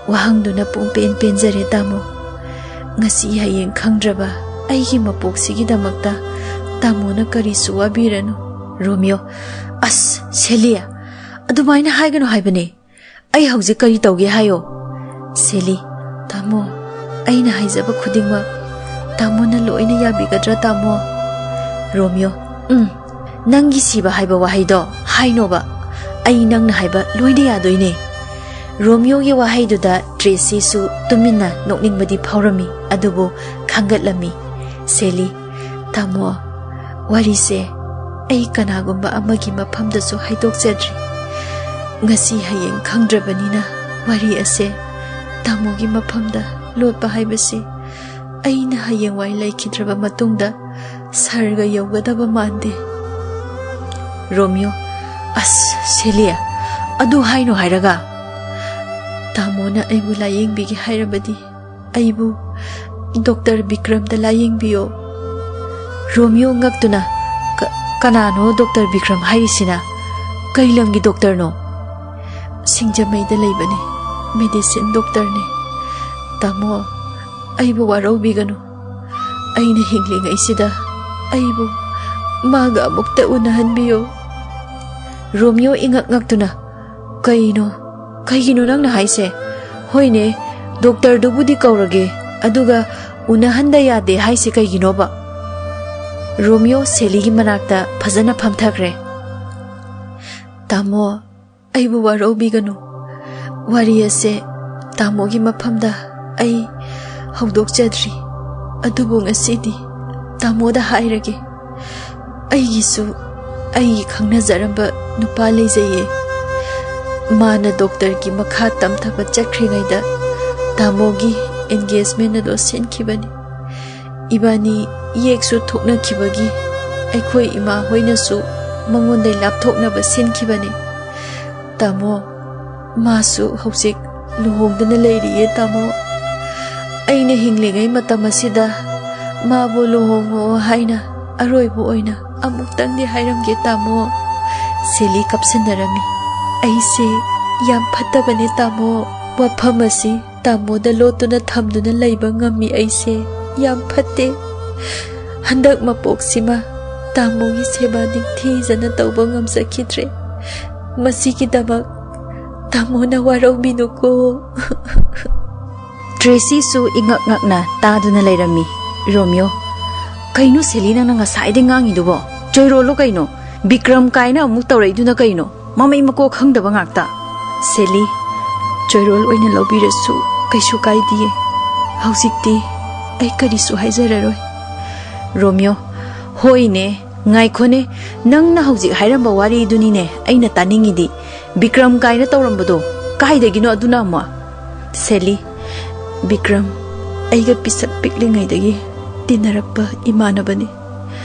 ꯋꯥꯍꯪꯗꯨꯅ ꯄꯨꯡꯄꯦꯟ ꯄꯦꯟꯖꯔꯦ ꯇꯥꯃꯣ꯫ ꯉꯁꯤ ꯍꯌꯦꯡ ꯈꯪꯗ꯭ꯔꯕ ꯑꯩꯒꯤ ꯃꯄꯣꯛꯁꯤꯒꯤꯗꯃꯛꯇ ꯇꯥꯃꯣꯅ ꯀꯔꯤꯁꯨ ꯋꯥꯕꯤꯔꯅꯨ꯫" ꯔꯣꯃꯤꯌꯣ, "ꯑꯁ ꯁꯦꯂꯤ, ꯑꯗꯨꯃꯥꯏꯅ ꯍꯥꯏꯒꯅꯨ ꯍꯥꯏꯕꯅꯦ꯫ ꯑꯩ ꯍꯧꯖꯤꯛ ꯀꯔꯤ ꯇꯧꯒꯦ ꯍꯥꯏꯌꯣ?" ꯁꯦꯂꯤ, "ꯇꯥꯃꯣ, ꯑꯩꯅ ꯍꯥꯏꯖꯕ ꯈꯨꯗꯤꯡꯃꯛ ꯇꯥꯃꯣꯅ ꯂꯣꯏꯅ ꯌꯥꯕꯤꯒꯗ꯭ꯔꯥ ꯇꯥꯃꯣ?" ꯔꯣꯃꯤꯌꯣ, "ꯎꯝ, ꯅꯪꯒꯤ ꯁꯤꯕ ꯍꯥꯏꯕ ꯋꯥꯍꯩꯗꯣ ꯍꯥꯏꯅꯣꯕ꯫ ꯑꯩ ꯅꯪꯅ ꯍꯥꯏꯕ ꯂꯣꯏꯅ ꯌꯥꯗꯣꯏꯅꯦ꯫" ꯔꯣꯃꯤꯌꯣꯒꯤ ꯋꯥꯍꯩꯗꯨꯗ ꯇ꯭ꯔꯦꯁꯤꯁꯨ ꯇꯨꯃꯤꯟꯅ ꯅꯣꯛꯅꯤꯡꯕꯗꯤ ꯐꯥꯎꯔꯝꯃꯤ, ꯑꯗꯨꯕꯨ ꯈꯪꯒꯠꯂꯝꯃꯤ꯫ ꯁꯦꯂꯤ, "ꯇꯥꯃꯣ, ꯋꯥꯔꯤꯁꯦ ꯑꯩ ꯀꯅꯥꯒꯨꯝꯕ ꯑꯃꯒꯤ ꯃꯐꯝꯗꯁꯨ ꯍꯥꯏꯗꯣꯛꯆꯗ꯭ꯔꯤ꯫ ꯉꯁꯤ ꯍꯌꯦꯡ ꯈꯪꯗ꯭ꯔꯕꯅꯤꯅ ꯋꯥꯔꯤ ꯑꯁꯦ ꯇꯥꯃꯣꯒꯤ ꯃꯐꯝꯗ ꯂꯣꯠꯄ ꯍꯥꯏꯕꯁꯤ ꯑꯩꯅ ꯍꯌꯦꯡꯋꯥꯏ ꯂꯩꯈꯤꯗ꯭ꯔꯕ ꯃꯇꯨꯡꯗ ꯁꯔꯒ ꯌꯧꯒꯗꯕ ꯃꯥꯟꯗꯦ꯫" ꯔꯣꯃꯤꯌꯣ, "ꯑꯁ ꯁꯦꯂꯤ, ꯑꯗꯨ ꯍꯥꯏꯅꯣ ꯍꯥꯏꯔꯒ? ꯇꯥꯃꯣꯅ ꯑꯩꯕꯨ ꯂꯥꯌꯦꯡꯕꯤꯒꯦ ꯍꯥꯏꯔꯕꯗꯤ ꯑꯩꯕꯨ ꯗꯣꯛꯇꯔ ꯕꯤꯀ꯭ꯔꯝꯗ ꯂꯥꯌꯦꯡꯕꯤꯌꯣ꯫" ꯔꯣꯃꯤꯌꯣ ꯉꯛꯇꯨꯅ, "ꯀ-, ꯀꯅꯥꯅꯣ ꯗꯣꯛꯇꯔ ꯕꯤꯀ꯭ꯔꯝ ꯍꯥꯏꯔꯤꯁꯤꯅ? ꯀꯩ ꯂꯝꯒꯤ ꯗꯣꯛꯇꯔꯅꯣ?" "ꯁꯤꯡꯖꯃꯩꯗ ꯂꯩꯕꯅꯤ, ꯃꯦꯗꯤꯁꯤꯟ ꯗꯣꯛꯇꯔꯅꯤ꯫ ꯇꯥꯃꯣ, ꯑꯩꯕꯨ ꯋꯥꯔꯧꯕꯤꯒꯅꯨ꯫ ꯑꯩꯅ ꯍꯤꯡꯂꯤꯉꯩꯁꯤꯗ ꯑꯩꯕꯨ ꯃꯥꯒ ꯑꯃꯨꯛꯇ ꯎꯅꯍꯟꯕꯤꯌꯨ꯫" ꯔꯣꯃꯤꯌꯣ ꯏꯉꯛ ꯉꯛꯇꯨꯅ, "ꯀꯩꯅꯣ? ꯀꯩꯒꯤꯅꯣ ꯅꯪꯅ ꯍꯥꯏꯁꯦ? ꯍꯣꯏꯅꯦ, ꯗꯣꯛꯇꯔꯗꯨꯕꯨꯗꯤ ꯀꯧꯔꯒꯦ, ꯑꯗꯨꯒ ꯎꯅꯍꯟꯗ ꯌꯥꯗꯦ ꯍꯥꯏꯁꯦ ꯀꯩꯒꯤꯅꯣꯕ?" ꯔꯣꯃꯤꯌꯣ ꯁꯦꯂꯤꯒꯤ ꯃꯅꯥꯛꯇ ꯐꯖꯅ ꯐꯝꯊꯈ꯭ꯔꯦ꯫ "ꯇꯥꯃꯣ, ꯑꯩꯕꯨ ꯋꯥꯔꯧꯕꯤꯒꯅꯨ꯫ ꯋꯥꯔꯤ ꯑꯁꯦ ꯇꯥꯃꯣꯒꯤ ꯃꯐꯝꯗ ꯑꯩ ꯍꯧꯗꯣꯛꯆꯗ꯭ꯔꯤ꯫ ꯑꯗꯨꯕꯨ ꯉꯁꯤꯗꯤ ꯇꯥꯃꯣꯗ ꯍꯥꯏꯔꯒꯦ꯫ ꯑꯩꯒꯤꯁꯨ ꯑꯩꯒꯤ ꯈꯪꯅꯖꯔꯝꯕ ꯅꯨꯄꯥ ꯂꯩꯖꯩꯌꯦ꯫ ꯃꯥꯅ ꯗꯣꯛꯇꯔꯒꯤ ꯃꯈꯥ ꯇꯝꯊꯕ ꯆꯠꯈ꯭ꯔꯤꯉꯩꯗ ꯇꯥꯃꯣꯒꯤ ꯑꯦꯟꯒꯦꯖꯃꯦꯟ ꯑꯗꯣ ꯁꯤꯟꯈꯤꯕꯅꯤ꯫ ꯏꯕꯥꯅꯤ ꯌꯦꯛꯁꯨ ꯊꯣꯛꯅꯈꯤꯕꯒꯤ ꯑꯩꯈꯣꯏ ꯏꯃꯥ ꯍꯣꯏꯅꯁꯨ ꯃꯉꯣꯟꯗꯩ ꯂꯥꯞꯊꯣꯛꯅꯕ ꯁꯤꯟꯈꯤꯕꯅꯤ꯫ ꯇꯥꯃꯣ, ꯃꯥꯁꯨ ꯍꯧꯖꯤꯛ ꯂꯨꯍꯣꯡꯗꯅ ꯂꯩꯔꯤꯌꯦ ꯇꯥꯃꯣ꯫ ꯑꯩꯅ ꯍꯤꯡꯂꯤꯉꯩ ꯃꯇꯝ ꯑꯁꯤꯗ ꯃꯥꯕꯨ ꯂꯨꯍꯣꯡꯉꯣ ꯍꯥꯏꯅ ꯑꯔꯣꯏꯕ ꯑꯣꯏꯅ ꯑꯃꯨꯛꯇꯪꯗꯤ ꯍꯥꯏꯔꯝꯒꯦ ꯇꯥꯃꯣ꯫ ꯁꯦꯂꯤ ꯀꯞꯁꯟꯅꯔꯝꯃꯤ꯫ ꯑꯩꯁꯦ ꯌꯥꯝ ꯐꯠꯇꯕꯅꯦ ꯇꯥꯃꯣ꯫ ꯋꯥꯐꯝ ꯑꯁꯤ ꯇꯥꯃꯣꯗ ꯂꯣꯠꯇꯨꯅ ꯊꯝꯗꯨꯅ ꯂꯩꯕ ꯉꯝꯃꯤ ꯑꯩꯁꯦ꯫ ꯌꯥꯝ ꯐꯠꯇꯦ꯫ ꯍꯟꯗꯛ ꯃꯄꯣꯛꯁꯤꯃ ꯇꯥꯃꯣꯒꯤ ꯁꯦꯕꯥ ꯅꯤꯡꯊꯤꯖꯅ ꯇꯧꯕ ꯉꯝꯖꯈꯤꯗ꯭ꯔꯦ꯫ ꯃꯁꯤꯒꯤꯗꯃꯛ ꯇꯥꯃꯣꯅ ꯋꯥꯔꯧꯕꯤꯅꯨꯀꯣ꯫ ꯇ꯭ꯔꯦꯁꯤꯁꯨ ꯏꯉꯛ ꯉꯛꯅ ꯇꯥꯗꯨꯅ ꯂꯩꯔꯝꯃꯤ꯫ ꯔꯣꯃꯤꯌꯣ, "ꯀꯩꯅꯣ ꯁꯦꯂꯤ, ꯅꯪꯅ ꯉꯁꯥꯏꯗꯩ ꯉꯥꯡꯉꯤꯗꯨꯕꯣ? ꯆꯣꯏꯔꯣꯜꯂꯣ ꯀꯩꯅꯣ? ꯕꯤꯀ꯭ꯔꯝ ꯀꯥꯏꯅ ꯑꯃꯨꯛ ꯇꯧꯔꯛꯏꯗꯨꯅ ꯀꯩꯅꯣ? ꯃꯃꯩ ꯃꯀꯣꯛ ꯈꯪꯗꯕ ꯉꯥꯛꯇ꯫" ꯁꯦꯂꯤ, "ꯆꯣꯏꯔꯣꯜ ꯑꯣꯏꯅ ꯂꯧꯕꯤꯔꯁꯨ ꯀꯩꯁꯨ ꯀꯥꯏꯗꯤꯌꯦ꯫ ꯍꯧꯖꯤꯛꯇꯤ ꯑꯩ ꯀꯔꯤꯁꯨ ꯍꯥꯏꯖꯔꯔꯣꯏ꯫" ꯔꯣꯃꯤꯌꯣ, "ꯍꯣꯏꯅꯦ, ꯉꯥꯏꯈꯣꯅꯦ, ꯅꯪꯅ ꯍꯧꯖꯤꯛ ꯍꯥꯏꯔꯝꯕ ꯋꯥꯔꯤꯗꯨꯅꯤꯅꯦ ꯑꯩꯅ ꯇꯥꯅꯤꯡꯉꯤꯗꯤ꯫ ꯕꯤꯀ꯭ꯔꯝ ꯀꯥꯏꯅ ꯇꯧꯔꯝꯕꯗꯣ ꯀꯥꯏꯗꯒꯤꯅꯣ ꯑꯗꯨꯅ ꯑꯃꯨꯛ?" ꯁꯦꯂꯤ, "ꯕꯤꯀ꯭ꯔꯝ ꯑꯩꯒ ꯄꯤꯁꯛ ꯄꯤꯛꯂꯤꯉꯩꯗꯒꯤ ꯇꯤꯟꯅꯔꯛꯄ ꯏꯃꯥꯟꯅꯕꯅꯤ꯫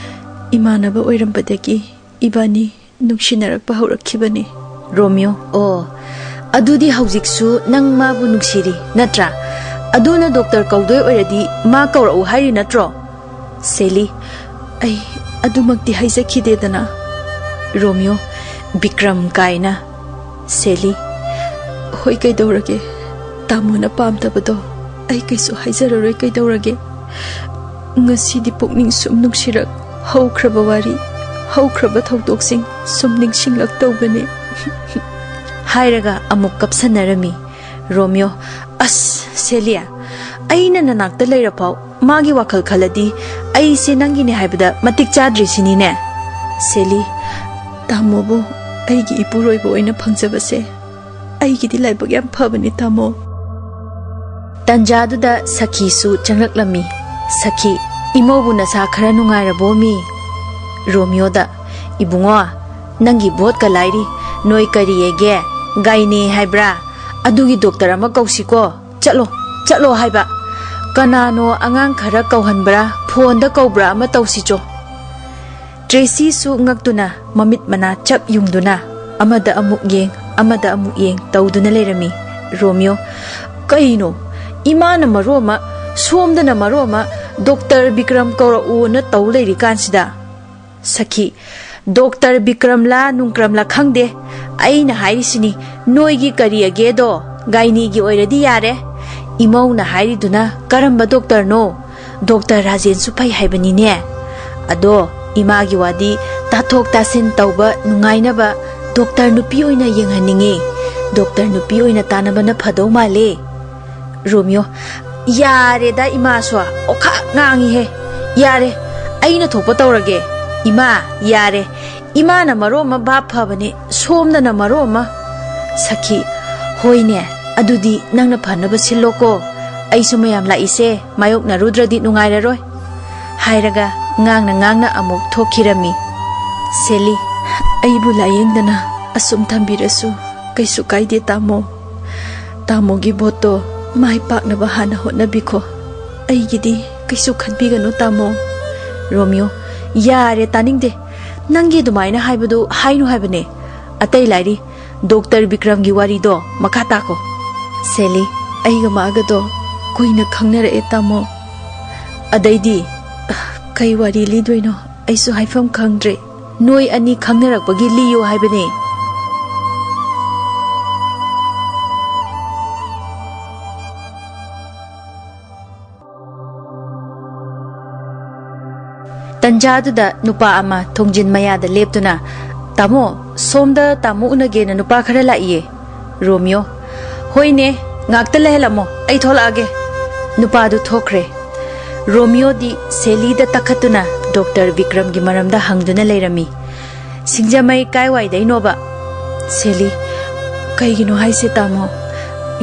ꯏꯃꯥꯟꯅꯕ ꯑꯣꯏꯔꯝꯕꯗꯒꯤ ꯏꯕꯥꯅꯤ ꯅꯨꯡꯁꯤꯅꯔꯛꯄ ꯍꯧꯔꯛꯈꯤꯕꯅꯤ꯫" ꯔꯣꯃꯤꯌꯣ, "ꯑꯣ, ꯑꯗꯨꯗꯤ ꯍꯧꯖꯤꯛꯁꯨ ꯅꯪ ꯃꯥꯕꯨ ꯅꯨꯡꯁꯤꯔꯤ ꯅꯠꯇ꯭ꯔꯥ? ꯑꯗꯨꯅ ꯗꯣꯛꯇꯔ ꯀꯧꯗꯣꯏ ꯑꯣꯏꯔꯗꯤ ꯃꯥ ꯀꯧꯔꯛꯎ ꯍꯥꯏꯔꯤ ꯅꯠꯇ꯭ꯔꯣ?" ꯁꯦꯂꯤ, "ꯑꯩ ꯑꯗꯨꯃꯛꯇꯤ ꯍꯥꯏꯖꯈꯤꯗꯦꯗꯅ꯫" ꯔꯣꯃꯤꯌꯣ, "ꯕꯤꯀ꯭ꯔꯝ ꯀꯥꯏꯅ꯫" ꯁꯦꯂꯤ, "ꯍꯣꯏ, ꯀꯩꯗꯧꯔꯒꯦ? ꯇꯥꯃꯣꯅ ꯄꯥꯝꯗꯕꯗꯣ ꯑꯩ ꯀꯩꯁꯨ ꯍꯥꯏꯖꯔꯔꯣꯏ, ꯀꯩꯗꯧꯔꯒꯦ? ꯉꯁꯤꯗꯤ ꯄꯨꯛꯅꯤꯡ ꯁꯨꯝ ꯅꯨꯡꯁꯤꯔꯛ, ꯍꯧꯈ꯭ꯔꯕ ꯋꯥꯔꯤ, ꯍꯧꯈ꯭ꯔꯕ ꯊꯧꯗꯣꯛꯁꯤꯡ ꯁꯨꯝ ꯅꯤꯡꯁꯤꯡꯂꯛꯇꯧꯕꯅꯦ꯫" ꯍꯥꯏꯔꯒ ꯑꯃꯨꯛ ꯀꯞꯁꯟꯅꯔꯝꯃꯤ꯫ ꯔꯣꯃꯤꯌꯣ, "ꯑꯁ, ꯁꯦꯂꯤ, ꯑꯩꯅ ꯅꯅꯥꯛꯇ ꯂꯩꯔꯐꯥꯎ ꯃꯥꯒꯤ ꯋꯥꯈꯜ ꯈꯜꯂꯗꯤ ꯑꯩꯁꯦ ꯅꯪꯒꯤꯅꯦ ꯍꯥꯏꯕꯗ ꯃꯇꯤꯛ ꯆꯥꯗ꯭ꯔꯤꯁꯤꯅꯤꯅꯦ꯫" ꯁꯦꯂꯤ, "ꯇꯥꯃꯣꯕꯨ ꯑꯩꯒꯤ ꯏꯄꯨꯔꯣꯏꯕ ꯑꯣꯏꯅ ꯐꯪꯖꯕꯁꯦ ꯑꯩꯒꯤꯗꯤ ꯂꯥꯏꯕꯛ ꯌꯥꯝ ꯐꯕꯅꯤ ꯇꯥꯃꯣ꯫" ꯇꯟꯖꯥꯗꯨꯗ ꯁꯈꯤꯁꯨ ꯆꯪꯂꯛꯂꯝꯃꯤ꯫ ꯁꯈꯤ, "ꯏꯃꯧꯕꯨ ꯅꯁꯥ ꯈꯔ ꯅꯨꯡꯉꯥꯏꯔꯕꯣ ꯃꯤ?" ꯔꯣꯃꯤꯌꯣꯗ, "ꯏꯕꯨꯡꯉꯣ, ꯅꯪꯒꯤ ꯚꯣꯠꯀ ꯂꯥꯏꯔꯤ, ꯅꯣꯏ ꯀꯔꯤ ꯍꯥꯏꯒꯦ? ꯒꯥꯏꯅꯦ ꯍꯥꯏꯕ꯭ꯔꯥ? ꯑꯗꯨꯒꯤ ꯗꯣꯛꯇꯔ ꯑꯃ ꯀꯧꯁꯤꯀꯣ꯫ ꯆꯠꯂꯣ, ꯆꯠꯂꯣ ꯍꯥꯏꯕ꯫ ꯀꯅꯥꯅꯣ ꯑꯉꯥꯡ ꯈꯔ ꯀꯧꯍꯟꯕ꯭ꯔꯥ, ꯐꯣꯟꯗ ꯀꯧꯕ꯭ꯔꯥ ꯑꯃ ꯇꯧꯁꯤꯆꯣ꯫" ꯇ꯭ꯔꯦꯁꯤꯁꯨ ꯉꯛꯇꯨꯅ ꯃꯃꯤꯠ ꯃꯅꯥ ꯆꯞ ꯌꯨꯡꯗꯨꯅ ꯑꯃꯗ ꯑꯃꯨꯛ ꯌꯦꯡ, ꯑꯃꯗ ꯑꯃꯨꯛ ꯌꯦꯡ ꯇꯧꯗꯨꯅ ꯂꯩꯔꯝꯃꯤ꯫ ꯔꯣꯃꯤꯌꯣ, "ꯀꯩꯅꯣ? ꯏꯃꯥꯅ ꯃꯔꯣꯟ ꯑꯃ ꯁꯣꯝꯗꯅ ꯃꯔꯣꯟ ꯑꯃ ꯗꯣꯛꯇꯔ ꯕꯤꯀ꯭ꯔꯝ ꯀꯧꯔꯛꯎꯅ ꯇꯧ ꯂꯩꯔꯤꯀꯥꯟꯁꯤꯗ꯫ ꯁꯈꯤ, ꯗꯣꯛꯇꯔ ꯕꯤꯀ꯭ꯔꯝꯂꯥ ꯅꯨꯡꯀ꯭ꯔꯝꯂꯥ ꯈꯪꯗꯦ, ꯑꯩꯅ ꯍꯥꯏꯔꯤꯁꯤꯅꯤ, ꯅꯣꯏꯒꯤ ꯀꯔꯤ ꯑꯒꯦꯗꯣ ꯒꯥꯏꯅꯤꯒꯤ ꯑꯣꯏꯔꯗꯤ ꯌꯥꯔꯦ꯫ ꯏꯃꯧꯅ ꯍꯥꯏꯔꯤꯗꯨꯅ ꯀꯔꯝꯕ ꯗꯣꯛꯇꯔꯅꯣ? ꯗꯣꯛꯇꯔ ꯔꯥꯖꯦꯟꯁꯨ ꯐꯩ ꯍꯥꯏꯕꯅꯤꯅꯦ꯫ ꯑꯗꯣ ꯏꯃꯥꯒꯤ ꯋꯥꯗꯤ ꯇꯥꯊꯣꯛ ꯇꯥꯁꯤꯟ ꯇꯧꯕ ꯅꯨꯡꯉꯥꯏꯅꯕ ꯗꯣꯛꯇꯔ ꯅꯨꯄꯤ ꯑꯣꯏꯅ ꯌꯦꯡꯍꯟꯅꯤꯡꯉꯤ꯫ ꯗꯣꯛꯇꯔ ꯅꯨꯄꯤ ꯑꯣꯏꯅ ꯇꯥꯟꯅꯕꯅ ꯐꯗꯧ ꯃꯥꯜꯂꯦ꯫ ꯔꯣꯃꯤꯌꯣ, ꯌꯥꯔꯦꯗ ꯏꯃꯥꯁꯨ, ꯑꯣꯈꯥꯛ ꯉꯥꯡꯉꯤꯍꯦ꯫ ꯌꯥꯔꯦ, ꯑꯩꯅ ꯊꯣꯛꯄ ꯇꯧꯔꯒꯦ꯫ ꯏꯃꯥ, ꯌꯥꯔꯦ꯫ ꯏꯃꯥꯅ ꯃꯔꯣꯟ ꯑꯃ ꯚꯥꯞ ꯐꯕꯅꯤ, ꯁꯣꯝꯗꯅ ꯃꯔꯣꯟ ꯑꯃ꯫ ꯁꯈꯤ, ꯍꯣꯏꯅꯦ, ꯑꯗꯨꯗꯤ ꯅꯪꯅ ꯐꯅꯕ ꯁꯤꯜꯂꯣꯀꯣ꯫ ꯑꯩꯁꯨ ꯃꯌꯥꯝ ꯂꯥꯛꯏꯁꯦ ꯃꯥꯌꯣꯛꯅꯔꯨꯗ꯭ꯔꯗꯤ ꯅꯨꯡꯉꯥꯏꯔꯔꯣꯏ꯫ ꯍꯥꯏꯔꯒ ꯉꯥꯡꯅ ꯉꯥꯡꯅ ꯑꯃꯨꯛ ꯊꯣꯛꯈꯤꯔꯝꯃꯤ꯫ ꯁꯦꯂꯤ, ꯑꯩꯕꯨ ꯂꯥꯌꯦꯡꯗꯅ ꯑꯁꯨꯝ ꯊꯝꯕꯤꯔꯁꯨ ꯀꯩꯁꯨ ꯀꯥꯏꯗꯦ ꯇꯥꯃꯣ꯫ ꯇꯥꯃꯣꯒꯤ ꯚꯣꯠꯇꯣ ꯃꯥꯏ ꯄꯥꯛꯅꯕ ꯍꯥꯟꯅ ꯍꯣꯠꯅꯕꯤꯈꯣ꯫ ꯑꯩꯒꯤꯗꯤ ꯀꯩꯁꯨ ꯈꯟꯕꯤꯒꯅꯨ ꯇꯥꯃꯣ꯫ ꯔꯣꯃꯤꯌꯣ, ꯌꯥꯔꯦ ꯇꯥꯅꯤꯡꯗꯦ꯫ ꯅꯪꯒꯤ ꯑꯗꯨꯃꯥꯏꯅ ꯍꯥꯏꯕꯗꯨ ꯍꯥꯏꯅꯨ ꯍꯥꯏꯕꯅꯦ꯫ ꯑꯇꯩ ꯂꯥꯏꯔꯤ, ꯗꯣꯛꯇꯔ ꯕꯤꯀ꯭ꯔꯝꯒꯤ ꯋꯥꯔꯤꯗꯣ ꯃꯈꯥ ꯇꯥꯈꯣ꯫ ꯁꯦꯂꯤ, ꯑꯩꯒ ꯃꯥꯒꯗꯣ ꯀꯨꯏꯅ ꯈꯪꯅꯔꯛꯑꯦ ꯇꯥꯃꯣ꯫ ꯑꯗꯩꯗꯤ ꯀꯩ ꯋꯥꯔꯤ ꯂꯤꯗꯣꯏꯅꯣ ꯑꯩꯁꯨ ꯍꯥꯏꯐꯝ ꯈꯪꯗ꯭ꯔꯦ꯫ ꯅꯣꯏ ꯑꯅꯤ ꯈꯪꯅꯔꯛꯄꯒꯤ ꯂꯤꯌꯨ ꯍꯥꯏꯕꯅꯦ꯫ ꯇꯟꯖꯥꯗꯨꯗ ꯅꯨꯄꯥ ꯑꯃ ꯊꯣꯡꯖꯤꯟ ꯃꯌꯥꯗ ꯂꯦꯞꯇꯨꯅ, "ꯇꯥꯃꯣ, ꯁꯣꯝꯗ ꯇꯥꯃꯣ ꯎꯅꯒꯦꯅ ꯅꯨꯄꯥ ꯈꯔ ꯂꯥꯛꯏꯌꯦ꯫" ꯔꯣꯃꯤꯌꯣ, "ꯍꯣꯏꯅꯦ, ꯉꯥꯛꯇ ꯂꯩꯍꯜꯂꯝꯃꯣ, ꯑꯩ ꯊꯣꯛꯂꯛꯑꯒꯦ꯫" ꯅꯨꯄꯥꯗꯨ ꯊꯣꯛꯈ꯭ꯔꯦ꯫ ꯔꯣꯃꯤꯌꯣꯗꯤ ꯁꯦꯂꯤꯗ ꯇꯛꯈꯠꯇꯨꯅ ꯗꯣꯛꯇꯔ ꯕꯤꯀ꯭ꯔꯝꯒꯤ ꯃꯔꯝꯗ ꯍꯪꯗꯨꯅ ꯂꯩꯔꯝꯃꯤ꯫ "ꯁꯤꯡꯖꯃꯩ ꯀꯥꯏꯋꯥꯏꯗꯩꯅꯣꯕ?" ꯁꯦꯂꯤ, "ꯀꯩꯒꯤꯅꯣ ꯍꯥꯏꯁꯦ ꯇꯥꯃꯣ?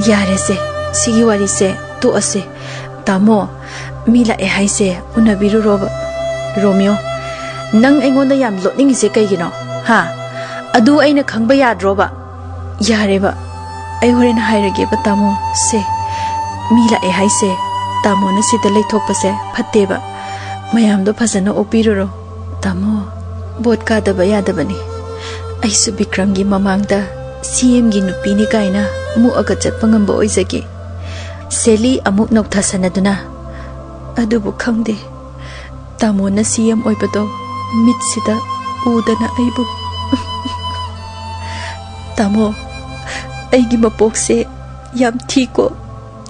ꯌꯥꯔꯦꯁꯦ, ꯁꯤꯒꯤ ꯋꯥꯔꯤꯁꯦ ꯇꯣꯛꯑꯁꯦ꯫ ꯇꯥꯃꯣ, ꯃꯤ ꯂꯥꯛꯑꯦ ꯍꯥꯏꯁꯦ ꯎꯅꯕꯤꯔꯨꯔꯣꯕ꯫" ꯔꯣꯃꯤꯌꯣ, "ꯅꯪ ꯑꯩꯉꯣꯟꯗ ꯌꯥꯝ ꯂꯣꯠꯅꯤꯡꯉꯤꯁꯦ ꯀꯩꯒꯤꯅꯣ? ꯍꯥ? ꯑꯗꯨ ꯑꯩꯅ ꯈꯪꯕ ꯌꯥꯗ꯭ꯔꯣꯕ?" "ꯌꯥꯔꯦꯕ, ꯑꯩ ꯍꯣꯔꯦꯟ ꯍꯥꯏꯔꯒꯦꯕ ꯇꯥꯃꯣ꯫ ꯁꯦ, ꯃꯤ ꯂꯥꯛꯑꯦ ꯍꯥꯏꯁꯦ, ꯇꯥꯃꯣꯅ ꯁꯤꯗ ꯂꯩꯊꯣꯛꯄꯁꯦ ꯐꯠꯇꯦꯕ꯫ ꯃꯌꯥꯝꯗꯣ ꯐꯖꯅ ꯑꯣꯛꯄꯤꯔꯨꯔꯣ꯫ ꯇꯥꯃꯣ, ꯚꯣꯠ ꯀꯥꯗꯕ ꯌꯥꯗꯕꯅꯤ꯫ ꯑꯩꯁꯨ ꯕꯤꯀ꯭ꯔꯝꯒꯤ ꯃꯃꯥꯡꯗ ꯁꯤ ꯑꯦꯝꯒꯤ ꯅꯨꯄꯤꯅꯤ ꯀꯥꯏꯅ ꯃꯨꯛꯑꯒ ꯆꯠꯄ ꯉꯝꯕ ꯑꯣꯏꯖꯒꯦ꯫" ꯁꯦꯂꯤ ꯑꯃꯨꯛ ꯅꯣꯛꯊꯁꯟꯅꯗꯨꯅ, "ꯑꯗꯨꯕꯨ ꯈꯪꯗꯦ, ꯇꯥꯃꯣꯅ ꯁꯤ ꯑꯦꯝ ꯑꯣꯏꯕꯗꯣ ꯃꯤꯠꯁꯤꯗ ꯎꯗꯅ ꯑꯩꯕꯨ꯫ ꯇꯥꯃꯣ, ꯑꯩꯒꯤ ꯃꯄꯣꯛꯁꯦ ꯌꯥꯝ ꯊꯤꯀꯣ,